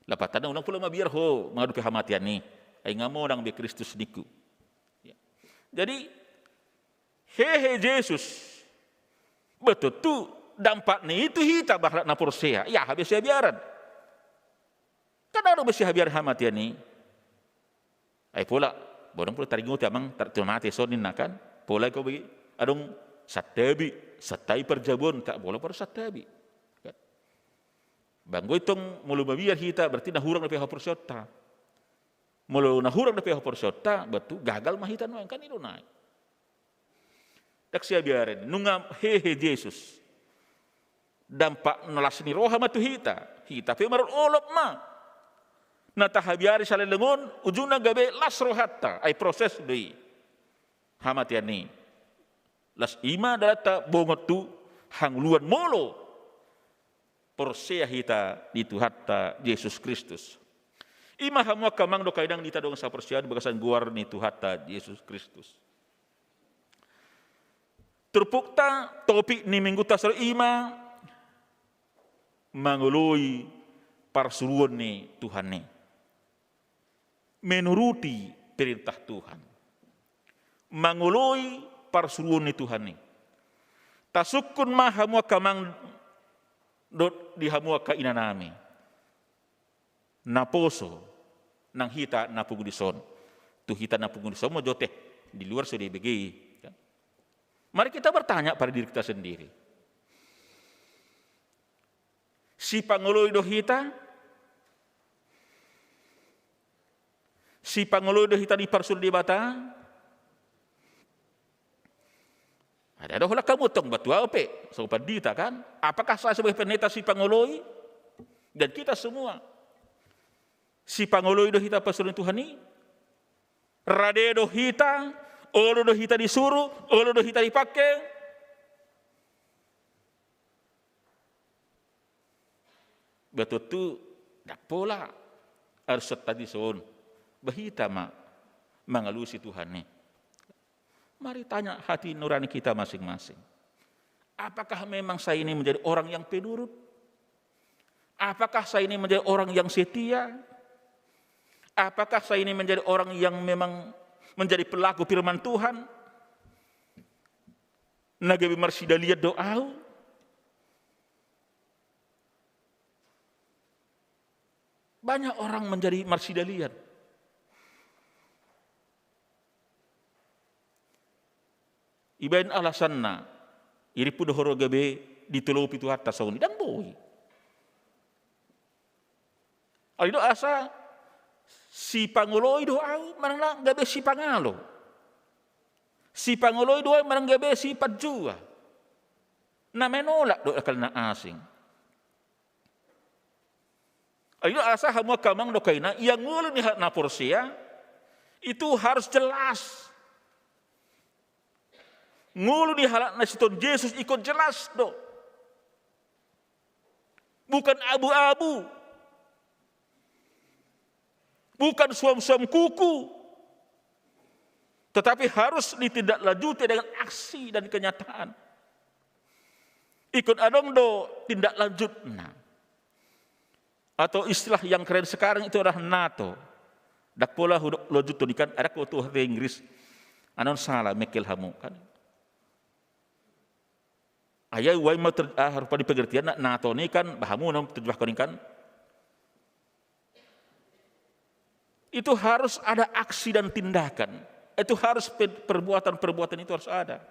Lapatanna unang pola mabiar ho mangadopi hamatean i. Ai nga monang be Kristus ningku. Ya. Jadi, hehe Jesus. Betul tu dampak ni i tu hita halak na porsea. Ia aha be sihabiaran. Kan adong be sihabiaran hamatean i. Ai pola, bodang pola taringot amang, tar-, tu mate so ninna kan. Pola ingkon be adong santabi, santabi parjabuon, tak pola pola santabi. Kan? Anggo i tong molo mabiar hita, berarti na hurang dope haporseaonta. Molo na hurang dope haporseaonta, berarti gagal ma hita nuaeng, kan i do nai. Ndang sihabiaran, nunga hehe Jesus. Dampak na las ni roha ma tu hita, hita pe marolopolop ma. Na tahabiari saleleng on, ujungna gabe las rohanta, ai proses do i. Hamatean i. Laos i ma dalanta bongot tu hangoluan molo porsea hita di Tuhanta Jesus Kristus. I ma hamu angka amang dohot inang di hita dongan saporseaon di bagasan goar ni Tuhanta Jesus Kristus. Turpukta, topik ni minggunta sadari i ma mangoloi parsuruon ni Tuhan i. Menuruti perintah Tuhan. mangoloi parsuruon ni Tuhan i. Tasungkun ma hamu angka amang dohot di hamu angka inanami. Naposo nang hita na pungu dison. Tu hita na pungu dison ma jo teh, di luar sude bege i. Mari kita bertanya pada diri kita sendiri. Sipangoloi do hita? Sipangoloi do hita di parsuruon Debata? Ada do holan hamu tong, ba tu ahu pe, so pandita kan? Apakah saya sebagai pendeta sipangoloi? Dan kita semua. Sipangoloi do hita parsuruon Tuhan i? Rade do hita, olo do hita disuru, olo do hita dipangke? Ba tontu ndang pola. Harus tadi son. Ba hita ma mangalusi Tuhan i. Mari tanya hati nurani kita masing-masing. Apakah memang saya ini menjadi orang yang penurut? Apakah saya ini menjadi orang yang setia? Apakah saya ini menjadi orang yang memang menjadi pelaku firman Tuhan? Na gabe marsidalian do ahu? Banyak orang menjadi marsidalian. Ibaen alasanna, irimpu do ho ro gabe ditolopi Tuhanta songon i, ndang boi. Alai do asa sipangoloi do ahu manang na gabe sipangalo. Sipangoloi do ahu manang gabe sipanjua. Na menolak do angka na asing. Alai do asa hamu angka amang dohot inang, ia ngolu ni halak na porsea itu harus jelas. Ngolu ni halak na sitonggon Jesus ingkon jelas do. Bukan abu-abu. Bukan suam-suam kuku. Tetapi harus ditindaklanjuti dengan aksi dan kenyataan. Ingkon adong do tindak lanjutna. Atau istilah yang keren sekarang itu adalah NATO. Ndang pola hudok lanjut tu ikan, ada kau tu hata Inggris. Anon salah, mekel hamu kan. Ai uai ma ter-, ah, rupani pengertianna, NATO ni kan, ba hamu na terjemahkan kan. Itu harus ada aksi dan tindakan. Itu harus pe-, perbuatan-perbuatan itu harus ada.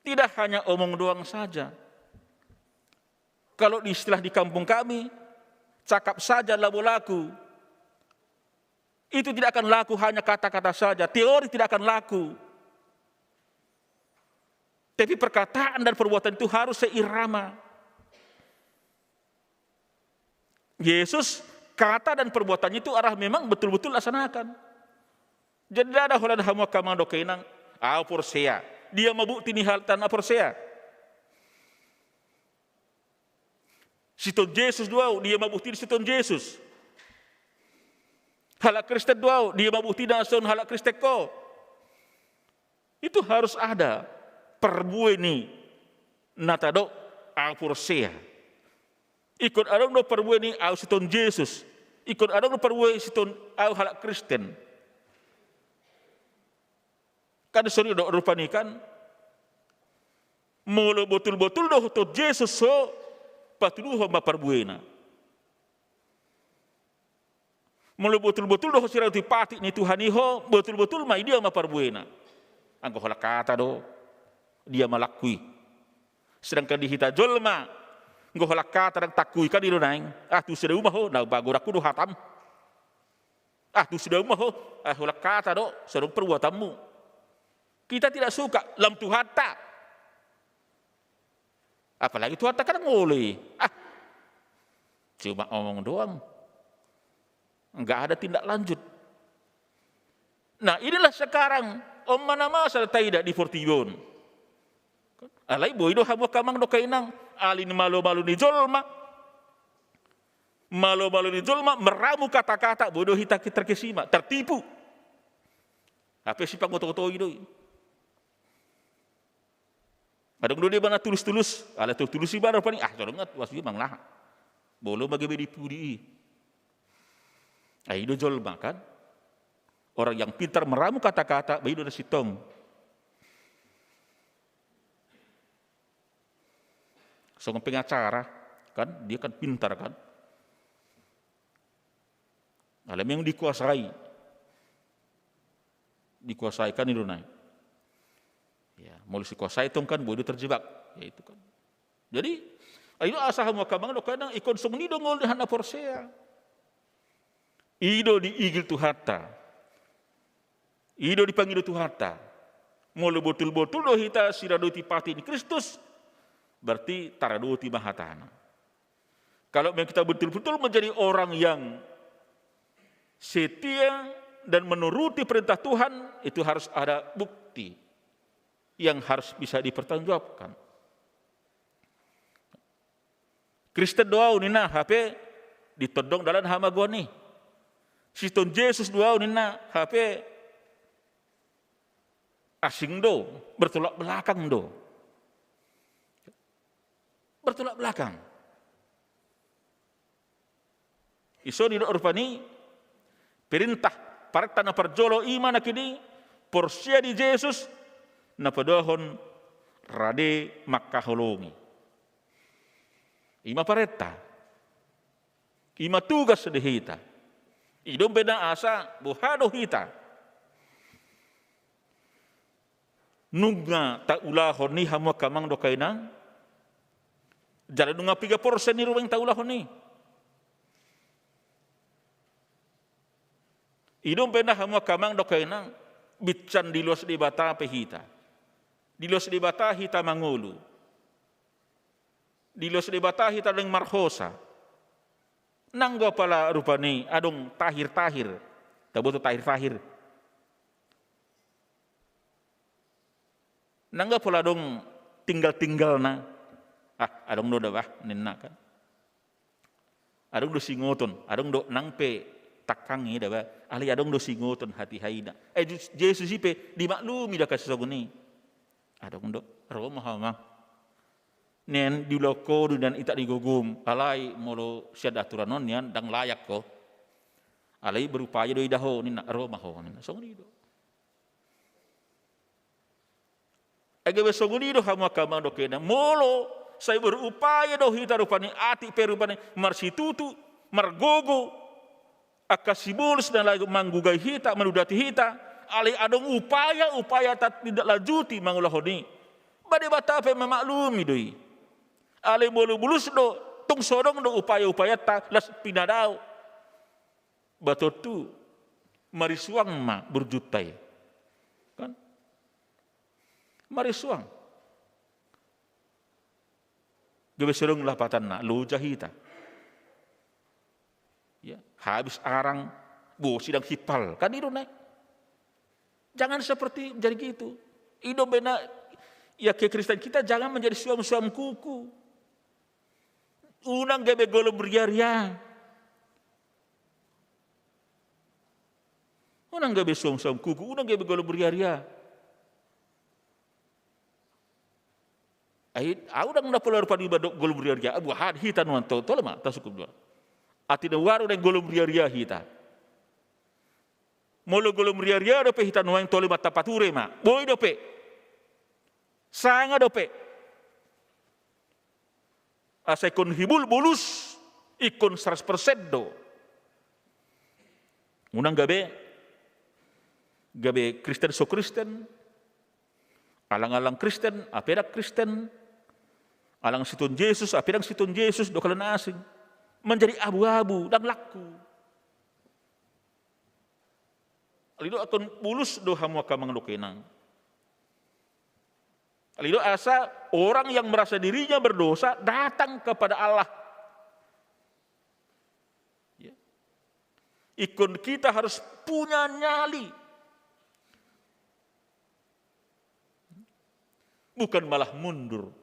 Tidak hanya omong doang saja. Kalau di istilah di kampung kami, cakap saja labo laku. Itu tidak akan laku hanya kata-kata saja, teori tidak akan laku. Tapi perkataan dan perbuatan itu harus seirama. Yesus, kata dan perbuatannya itu adalah memang betul-betul laksanakan. Jadi ndada holan hamu angka amang dohot inang, ahu porsea. Dia ma bukti ni halak na porsea. Sitonggon Jesus do ahu, dia ma bukti ni sitonggon Jesus. Halak Kristen do ahu, dia ma bukti na songon halak Kristen ho. Itu harus ada parbue ni na tadok ahu porsea. Ingkon adong do parbue ni ahu sitonggon Jesus. Ingkon adong do parbue sitonggon ahu halak Kristen. Kan songon i do rupani kan. Molo botul-botul do ho tonggon Jesus ho, patuduhon ma parbuena. Molo botul-botul do ho siraut ni patik ni Tuhan i ho, botul-botul ma i, dia ma parbuena. Anggo holan hata do, dia ma laku i. Sedangkan di hita jolma, anggo holan hata ndang taakui kan i do naeng. Ah, tu sude uma ho, na bago dakku do hatam. Ah, tu sude uma ho, ah, holan hata do, so adong perbuatanmu. Kita tidak suka, lam Tuhanta. Apalagi Tuhanta kan ngoloi. Ah, cuma omong doang. Nggak ada tindak lanjut. Nah, inilah sekarang, on ma na masa taida di portibi on. Alai boi do hamu angka amang dohot inang, ala ni malo-malo ni jolma. Malo-malo ni jolma, meramu kata-kata, boi do hita terkesima, tertipu. Hape sipangoto-otoi do i. Adong do dia ba na tulus-tulus, ala tulus-tulus i ba rupani, ah, so adong, ah, tuas i manang aha. Molo ma gabe dipudi i. Ai do jolma kan. Orang yang pintar meramu kata-kata, ba i do na sintong. Songon pengacara, kan? Dia kan pintar, kan? Alai memang dikuasai. Dikuasai, kan, i do nai. Ya, molo dikuasai tong, kan, boi do terjebak. Ya, itu, kan. Jadi, ai do asa hamu angka amang dohot inang, ingkon songon i do ngolu ni hita na porsea. I do diigil Tuhanta. I do dipangido Tuhanta. Molo botul-botul do hita siradoti pati ni Kristus, berarti taradoti ma hatana. Kalau memang kita betul-betul menjadi orang yang setia dan menuruti perintah Tuhan, itu harus ada bukti yang harus bisa dipertanggungjawabkan. Kristen do ahu ninna, hape ditondong dalan hamagoan i. Siton Jesus do ahu ninna, hape asing do, bertolak belakang do. Bertolak belakang. Dison i do rupani perintah, parenta na parjolo i ma na kini porsea di Jesus, na paduahon rade mangkaholongi. I ma parenta. I ma tugas di hita. I do umbahen na asa boha do hita. Nunga taulahon i hamu angka amang dohot inang? Jala nunga piga porsen i rupani taulahon i? I do umbahen na hamu angka amang dohot inang, binsan diloas Debata pe hita. Diloas Debata hita mangolu. Diloas Debata hita naeng marhosa. Nanggo apala rupani adong tahir-tahir. Taboto tahir-tahir. Nanggo apala adong tinggal-tinggalna. Ah, adong do da bah, ninna kan. Adong do singoton, adong do nang pe tangkang i da bah. Alai adong do singoton hatihaina. Eh, Jesus i pe dimaklumi da angka songon i. Adong do, ro ma ho amang. Nian diulahon ho do nian itak ni gogom, alai molo sian aturan on nian ndang layak ho. Alai berupaya do ida ho ninna, ro ma ho ninna. Songon i do. Ai gabe songon i do hamu angka amang dohot inang, molo sai berupaya do hita rupani, atik pe rupani marsitutu, margogo, angka sibolis na laho manggugai hita, manudati hita, alai adong upaya-upaya tatindaklanjuti mangulahon i. Ba Debata pe mamaklumi do i. Alai molo bulus do, tung so adong do upaya-upayanta, las pinadao. Ba tontu marisuang ma burjunta i. Kan? Marisuang. Gabe so adong lapatanna, loja hita. Ya, habis arang, bo sidang himpal. Kan i do nai. Jangan seperti jadi gitu. I do umbahen na, ya, kekristen kita jangan menjadi suam-suam kuku. Unang gabe golom riaria. Unang gabe suam-suam kuku, unang gabe golom riaria. Ai, au ndang na pola rupani mandok golom riaria. Buat hita nuan to, tole ma, tasungkun dua. Atik na uaru naeng golom riaria hita. Molo golom riaria dope hita nuaeng, tole ma tapature ma. Boi dope. Sanga dope. Asa ingkon hibul bulus, ingkon seratus persen do. Unang gabe, gabe Kristen so Kristen, alang-alang Kristen, ape ndang Kristen, alang siton Jesus, ape ndang siton Jesus, do kalana asing. Menjadi abu-abu, ndang laku. Alai do ingkon bulus do hamu angka amang dohot inang. Alai do asa orang yang merasa dirinya berdosa datang kepada Allah. Ya. Ingkon kita harus punya nyali. Bukan malah mundur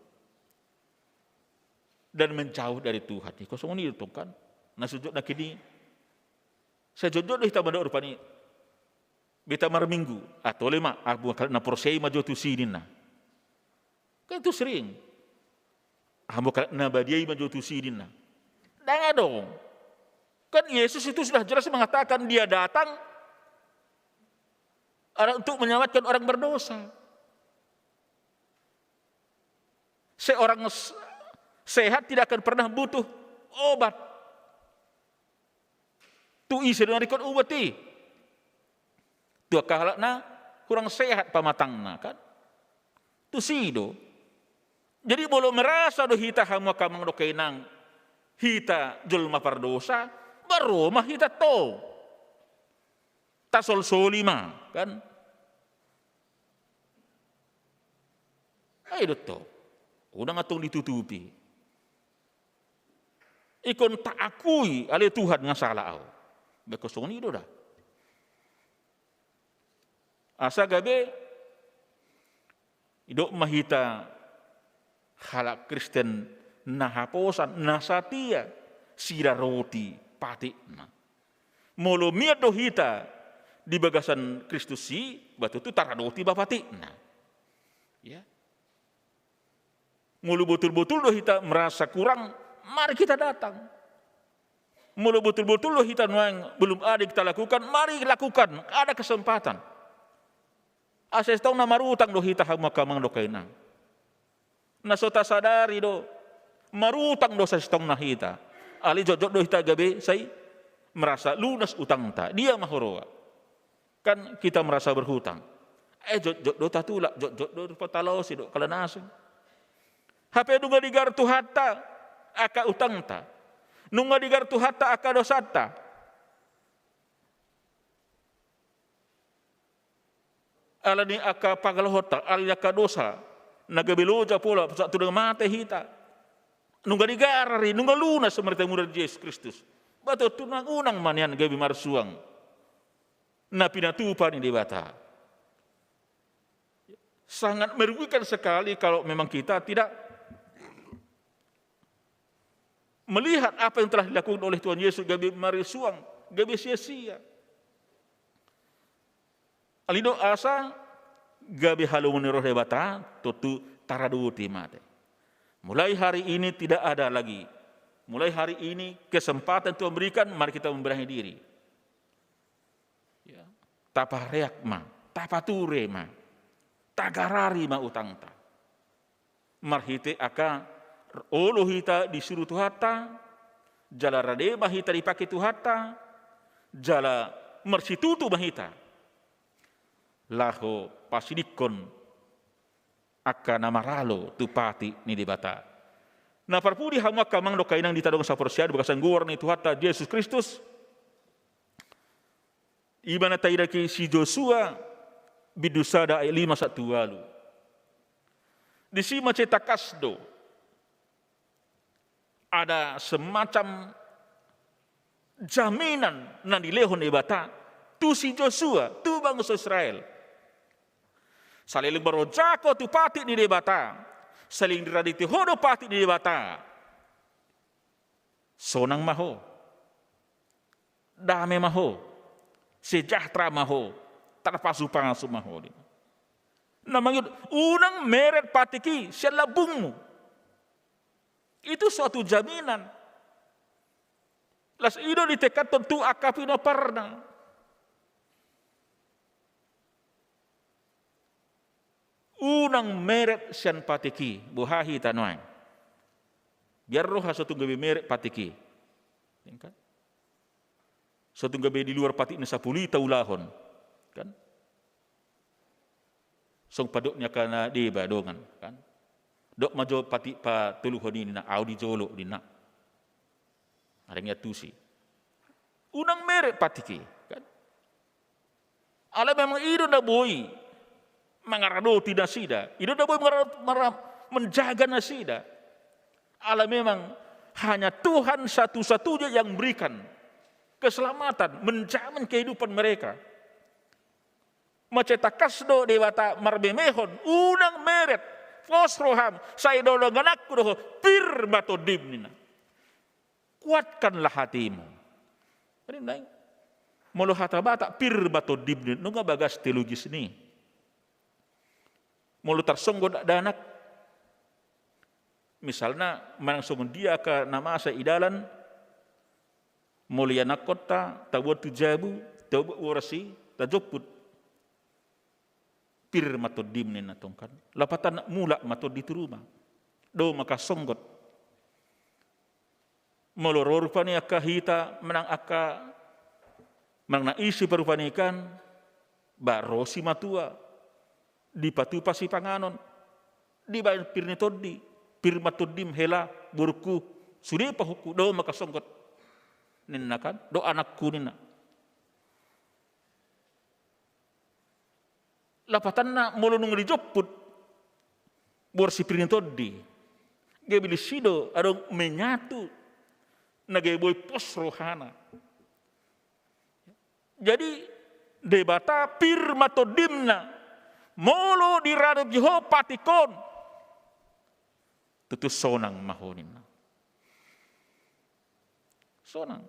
dan menjauh dari Tuhan. Ingkon songon i do tong kan. Na sujud na kini. Sai jotjot do hita mandok rupani. Beta marminggu. Ah, tole ma, ah, hamu angka na porsea i ma jo tusi ninna. Kan itu sering. Ah, hamu angka na badia i ma jo tusi ninna. Ndang adong. Kan Yesus itu sudah jelas mengatakan dia datang Untuk menyelamatkan orang berdosa. Seorang s-, sehat tidak akan pernah butuh obat. Tu ise do na ringkot obat i? Tu angka halak na hurang sehat pamatangna, kan? Tusi do. Jadi molo merasa do hita, hamu angka amang dohot inang, hita jolma pardosa, baru ma hita tong tasolsoli ma, kan? Ai do tong, unang antong ditutupi. Ingkon taakui, ale Tuhan, nga sala ahu. Baen songon i do da. Asa gabe didok ma hita halak Kristen na haposan, na satia, siradoti patikna. Molo mian do hita di bagasan Kristus i, ba tontu taradoti ma patikna. Ya. Molo botul-botul do hita merasa kurang, mari kita datang. Molo botul-botul do hita nuaeng belum ada yang kita lakukan, mari lakukan, ada kesempatan. Asa sitongna marutang do hita, hamu angka amang dohot inang. Na so tasadari do, marutang do sasintongna hita. Alai jotjot do hita gabe sai merasa lunas utangta. Dia ma huroha? Kan kita merasa berhutang. Eh, jotjot do tatulak, jotjot do patalosi dohot kalanason. Hape nunga digarar Tuhanta angka utangta. Nunga digarar Tuhanta angka dosanta. Alani angka pangalaohonta, alani angka dosa na gabe loja pola, sahat tu na mate hita. Nunga digarar i, nunga lunas marhite murah ni Jesus Kristus. Ba tontu unang ma nian gabe marsuang na pinatupa ni Debata. Sangat merugikan sekali kalau memang kita tidak melihat apa yang telah dilakukan oleh Tuhan Yesus, gabe marsuang, gabe sia-sia. Alai do asa gabe halomoan ni roha Debata, tontu taradoti ma ate. Mulai hari ini tidak ada lagi. Mulai hari ini kesempatan Tuhan berikan, mari kita membenahi diri. Ya. Tapareak ma, tapature ma, tagarari ma utangta. Marhite angka olo hita disuru Tuhanta, jala rade ma hita dipake Tuhanta, jala marsitutu ma hita laho pasidingkon angka na maralo tu patik ni Debata. Na parpudi, hamu angka amang dohot inang di tadongan saporseaon, di bagasan goar ni Tuhanta Jesus Kristus, i ma na taida i si Josua bindu sada ayat lima sahat tu ualu. Disi mansai tangkas do ada semacam jaminan na nilehon Debata tu si Josua, tu bangso Israel. Saleleng marojak ho tu patik ni Debata, saleleng diradoti ho do patik ni Debata, sonang ma ho, dame ma ho, sejahtera ma ho, tarpasupasu ma ho. Na mangihut, unang meret patik i sian lambungmu. Itu suatu jaminan. Laos i do ditekanhon tu angka pinomparna. Unang meret sian patik i, boha hita nuaeng? Biar roha so tung gabe meret patik i. Kan? So tung gabe di luar patik na sampulu i taulahon. Kan? Songon pandok ni angka na deba dongan, kan? Dok ma jo patik patoluhon i ninna, ahu di jolo ninna. Adong i antusi. Unang meret patik i, kan? Alai memang i do na boi mangaradoti nasida, i do na boi mangara-, mara-, menjaga nasida. Alai memang hanya Tuhan satu-satunya yang memberikan keselamatan, menjamin kehidupan mereka. Mansai tangkas do Debata marmemehon, unang meret, pos roham, sai dongananku do ho, pir ma tondim ninna. Kuatkanlah hatimu. Jadi, naeng, molo hata Batak, pir ma tondim ninna, nunga bagas teologis ni. Molo tarsonggot dakdanak, misalna, manang songon dia angka na masa i dalan, molo ianakhonta, taboan tu jabu, taboan boras i, tajomput. Pir ma tondim ninna tong kan. Lapatanna mulak ma tondi tu ruma. Dao ma angka songgot. Molo ro rupani angka hita manang angka manang na ise pe rupani kan, ba ro simatua, dipatupa sipanganon, dibaen pir ni tondi, pir ma tondim hela borungku, sude pahompu, dao ma angka songgot ninna kan, do anakku ninna. Lapatanna molo nunga dijomput borsi pir ni tondi, gabe disi do adong menyatu na gabe boi pos rohana. Jadi Debata pir ma tondimna molo dirade Jahowa patik on. Tutu sonang ma ho ninna. Sonang.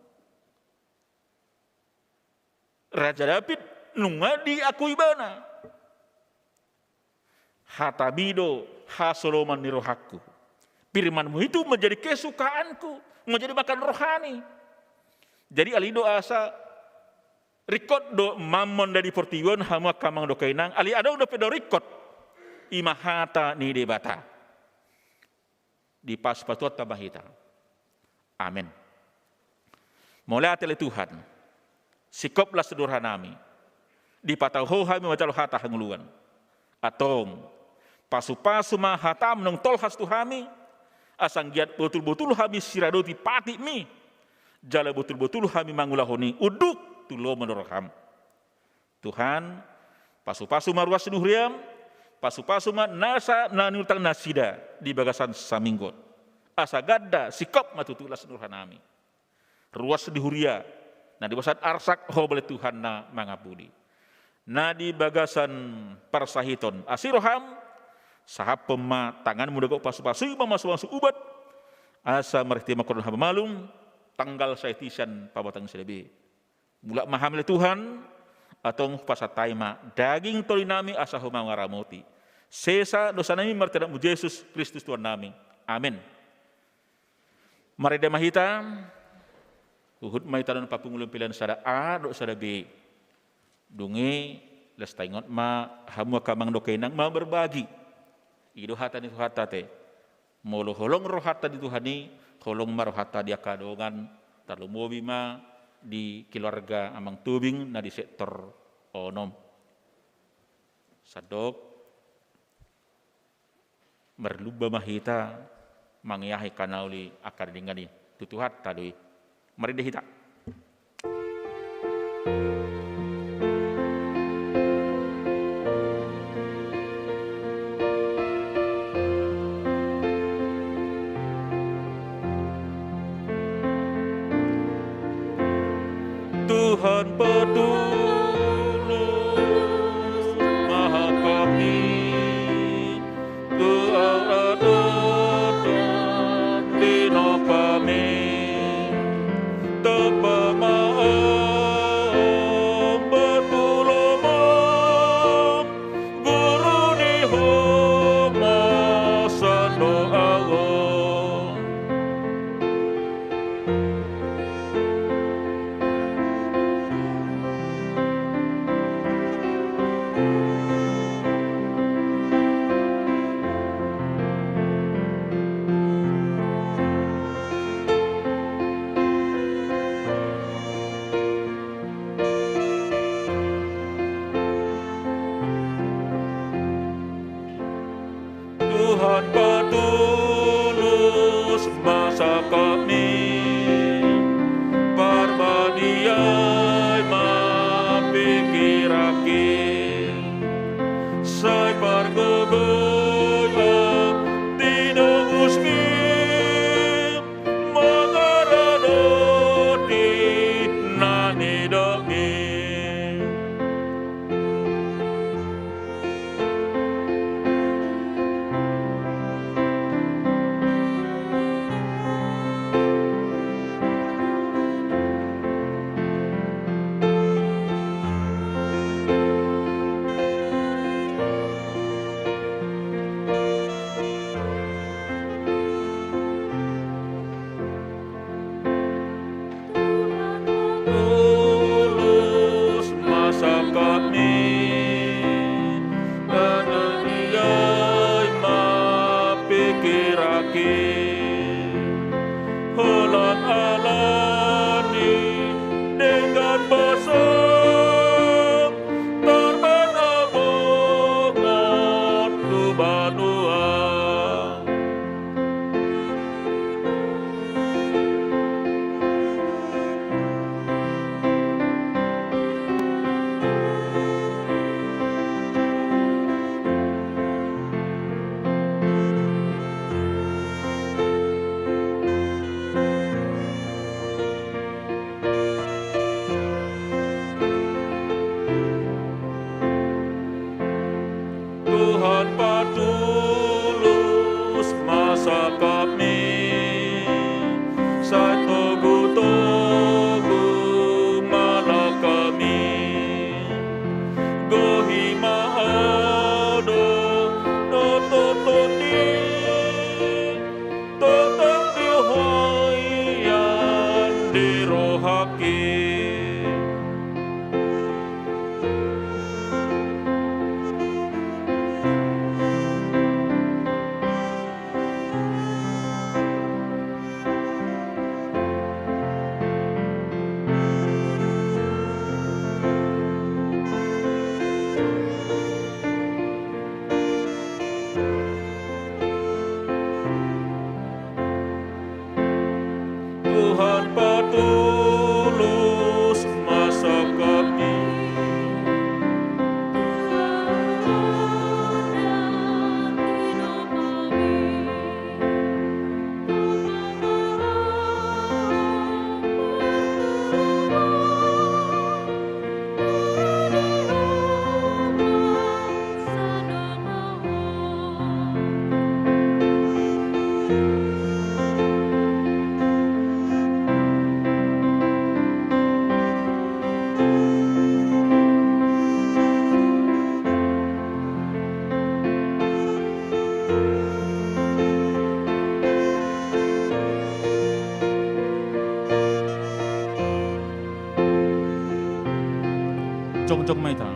Raja Daud nunga diakui ibana. HataMi do hasoloman ni rohangku. Firman-Mu itu menjadi kesukaanku, menjadi makan rohani. Jadi alai do asa ringkot do mammon di portibi on hamu angka amang dohot inang, alai adong dope do ringkot. I ma hata ni Debata. Dipasupasu Tuhanta ma hita. Amen. Mauliate ale Tuhan, singkop las ni rohanami, dipatau Ho hami manjalo hata hangoluan. Antong, pasupasu ma hataM naung tolhas tu hami, asa anggiat botul-botul hami siradoti patikMi, jala botul-botul hami mangulahon i unduk tu lomo ni rohaM. Tuhan, pasupasu ma ruas ni huriaM, pasupasu ma nasa na niurutan nasida di bagasan saminggu on. Asa ganda singkop ma tutu las ni rohanami. Ruas ni huria, na di bagasan arsak Ho bale Tuhan na mangapuli. Na di bagasan parsahiton asi rohaM, sahaphon ma tanganMu na gok pasupasui ma masu-masu ubat, asa marhite mangkorhon hapamalum, tanggal sahat sian pamatang ni sada be. Mulak ma hami ale Tuhan, antong pasahat hami ma daging tondi nami asa Ho mangaramoti. Sesa dosa nami marhite AnakMu Jesus Kristus Tuhan nami. Amen. Marende ma hita, huhut ma hita annon papungu lam pelean sada A dohot sada B. Dung i, las taingot ma hamu angka amang dohot inang ma berbagi. I do hata ni Tuhanta te. Molo holong rohanta di Tuhan i, holong ma rohanta di angka dongan, tarlumobi ma di keluarga Amang Tobing na di sektor onom. Sandok, marlumba ma hita mangiahi angka na uli angka na denggan i. Tu Tuhanta do i. Marende hita. Tuhan patulus ma hami. Tuhan patulus Holan ala ni denggan basa, tarbana bongat tu banua. Tuhan patulus ma sangkapmi, sai togutogu ma langkami. Gohi ma adong do tondongmi, tongtong di ho ian di rohangki. Tuhan patulus ma sangkapmi. Jongjong ma hita.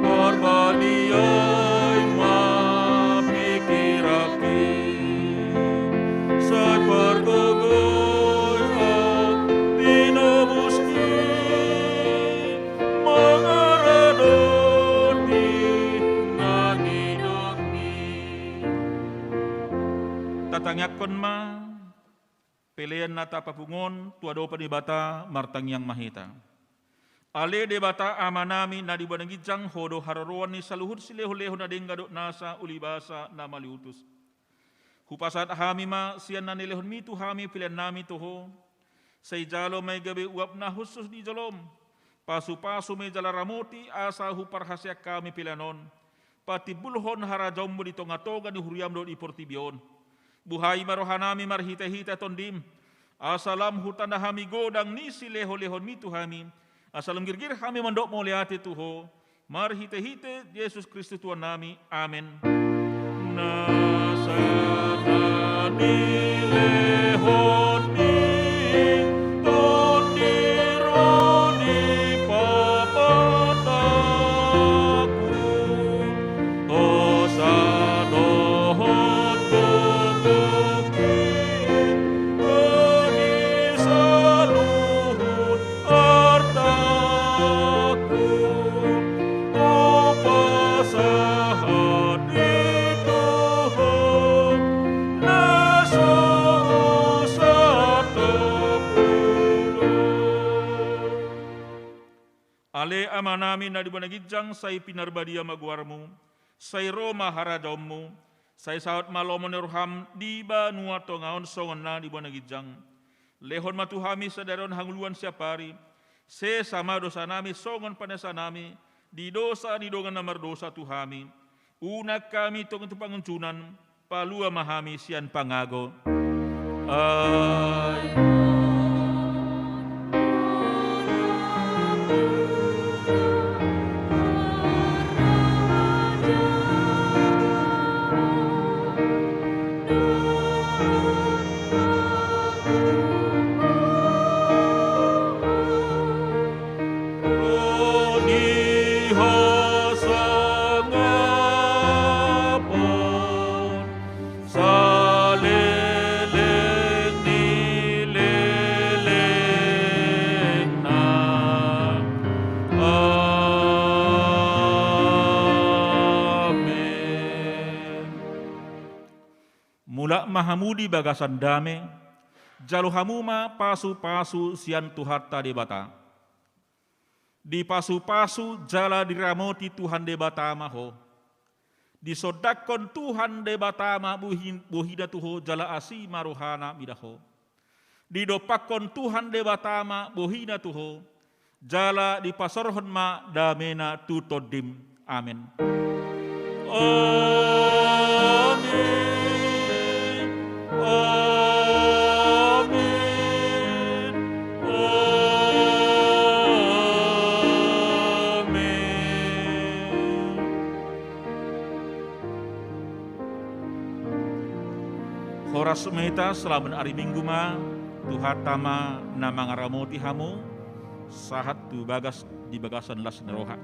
Parbadiai ma pingkiranki, sai pargogoi au tinobusi, mangaradoti na nidokmi. Tatangiangkon ma pelean na tapapungu on tu adopan ni Debata. Martangiang ma hita. Ale Debata Amanami na di banua ginjang, Ho do haroroan ni saluhut silehonlehon na denggan dohot nasa ulibasa na mauliutus. Hupasahat hami ma sian na nilehonmi tu hami peleannami tu Ho. Sai jalo ma i gabe uap na hushus di jolom. Pasupasu ma i jala ramoti asa huparhaseang hami pelean on patimbulhon harajaonmu di tongatonga ni huriam dohot di portibi on. Buhai ma rohanami marhitehite Tondim, asa lam hutanda hami godang ni silehonlehonmi tu hami, asa lam girgir hami mandok mauliate tu Ho, marhitehite Jesus Kristus Tuhannami. Amen. Nasa na nilehonmi Tondi ro di pamatangku, hosa dohot gogongki, bani saluhut artangku, hupasahat i tu Ho na so santopuna. Ale Amanami na di banua ginjang, sai pinarbadia ma goarmu, sai ro ma harajaonmu, sai saut ma lomo ni roham di banua tonga on songon na di banua ginjang. Lehon ma tu hami sadari on hangoluan siapari. Sesa ma dosanami songon panesanami di dosa ni dongan na mardosa tu hami. Unang hami togihon tu pangunjunan, palua ma hami sian pangago. Ai hasangapon saleleng ni lelengna. Amen. Mulak ma hamu di bagasan dame, jalo hamu ma pasupasu sian Tuhanta Debata. Dipasupasu jala diramoti Tuhan Debata ma ho. Disondangkon Tuhan Debata ma bohi-, bohina tu ho jala asi ma rohana mida ho. Didompakkon Tuhan Debata ma bohina tu ho, jala dipasaorhon ma damena tu tondim. Amen. Amen. Amen. Amen. Horas ma hita, selamat ari Minggu ma, Tuhanta ma na mangaramoti hamu, sahat tu bagas di bagasan las ni roha.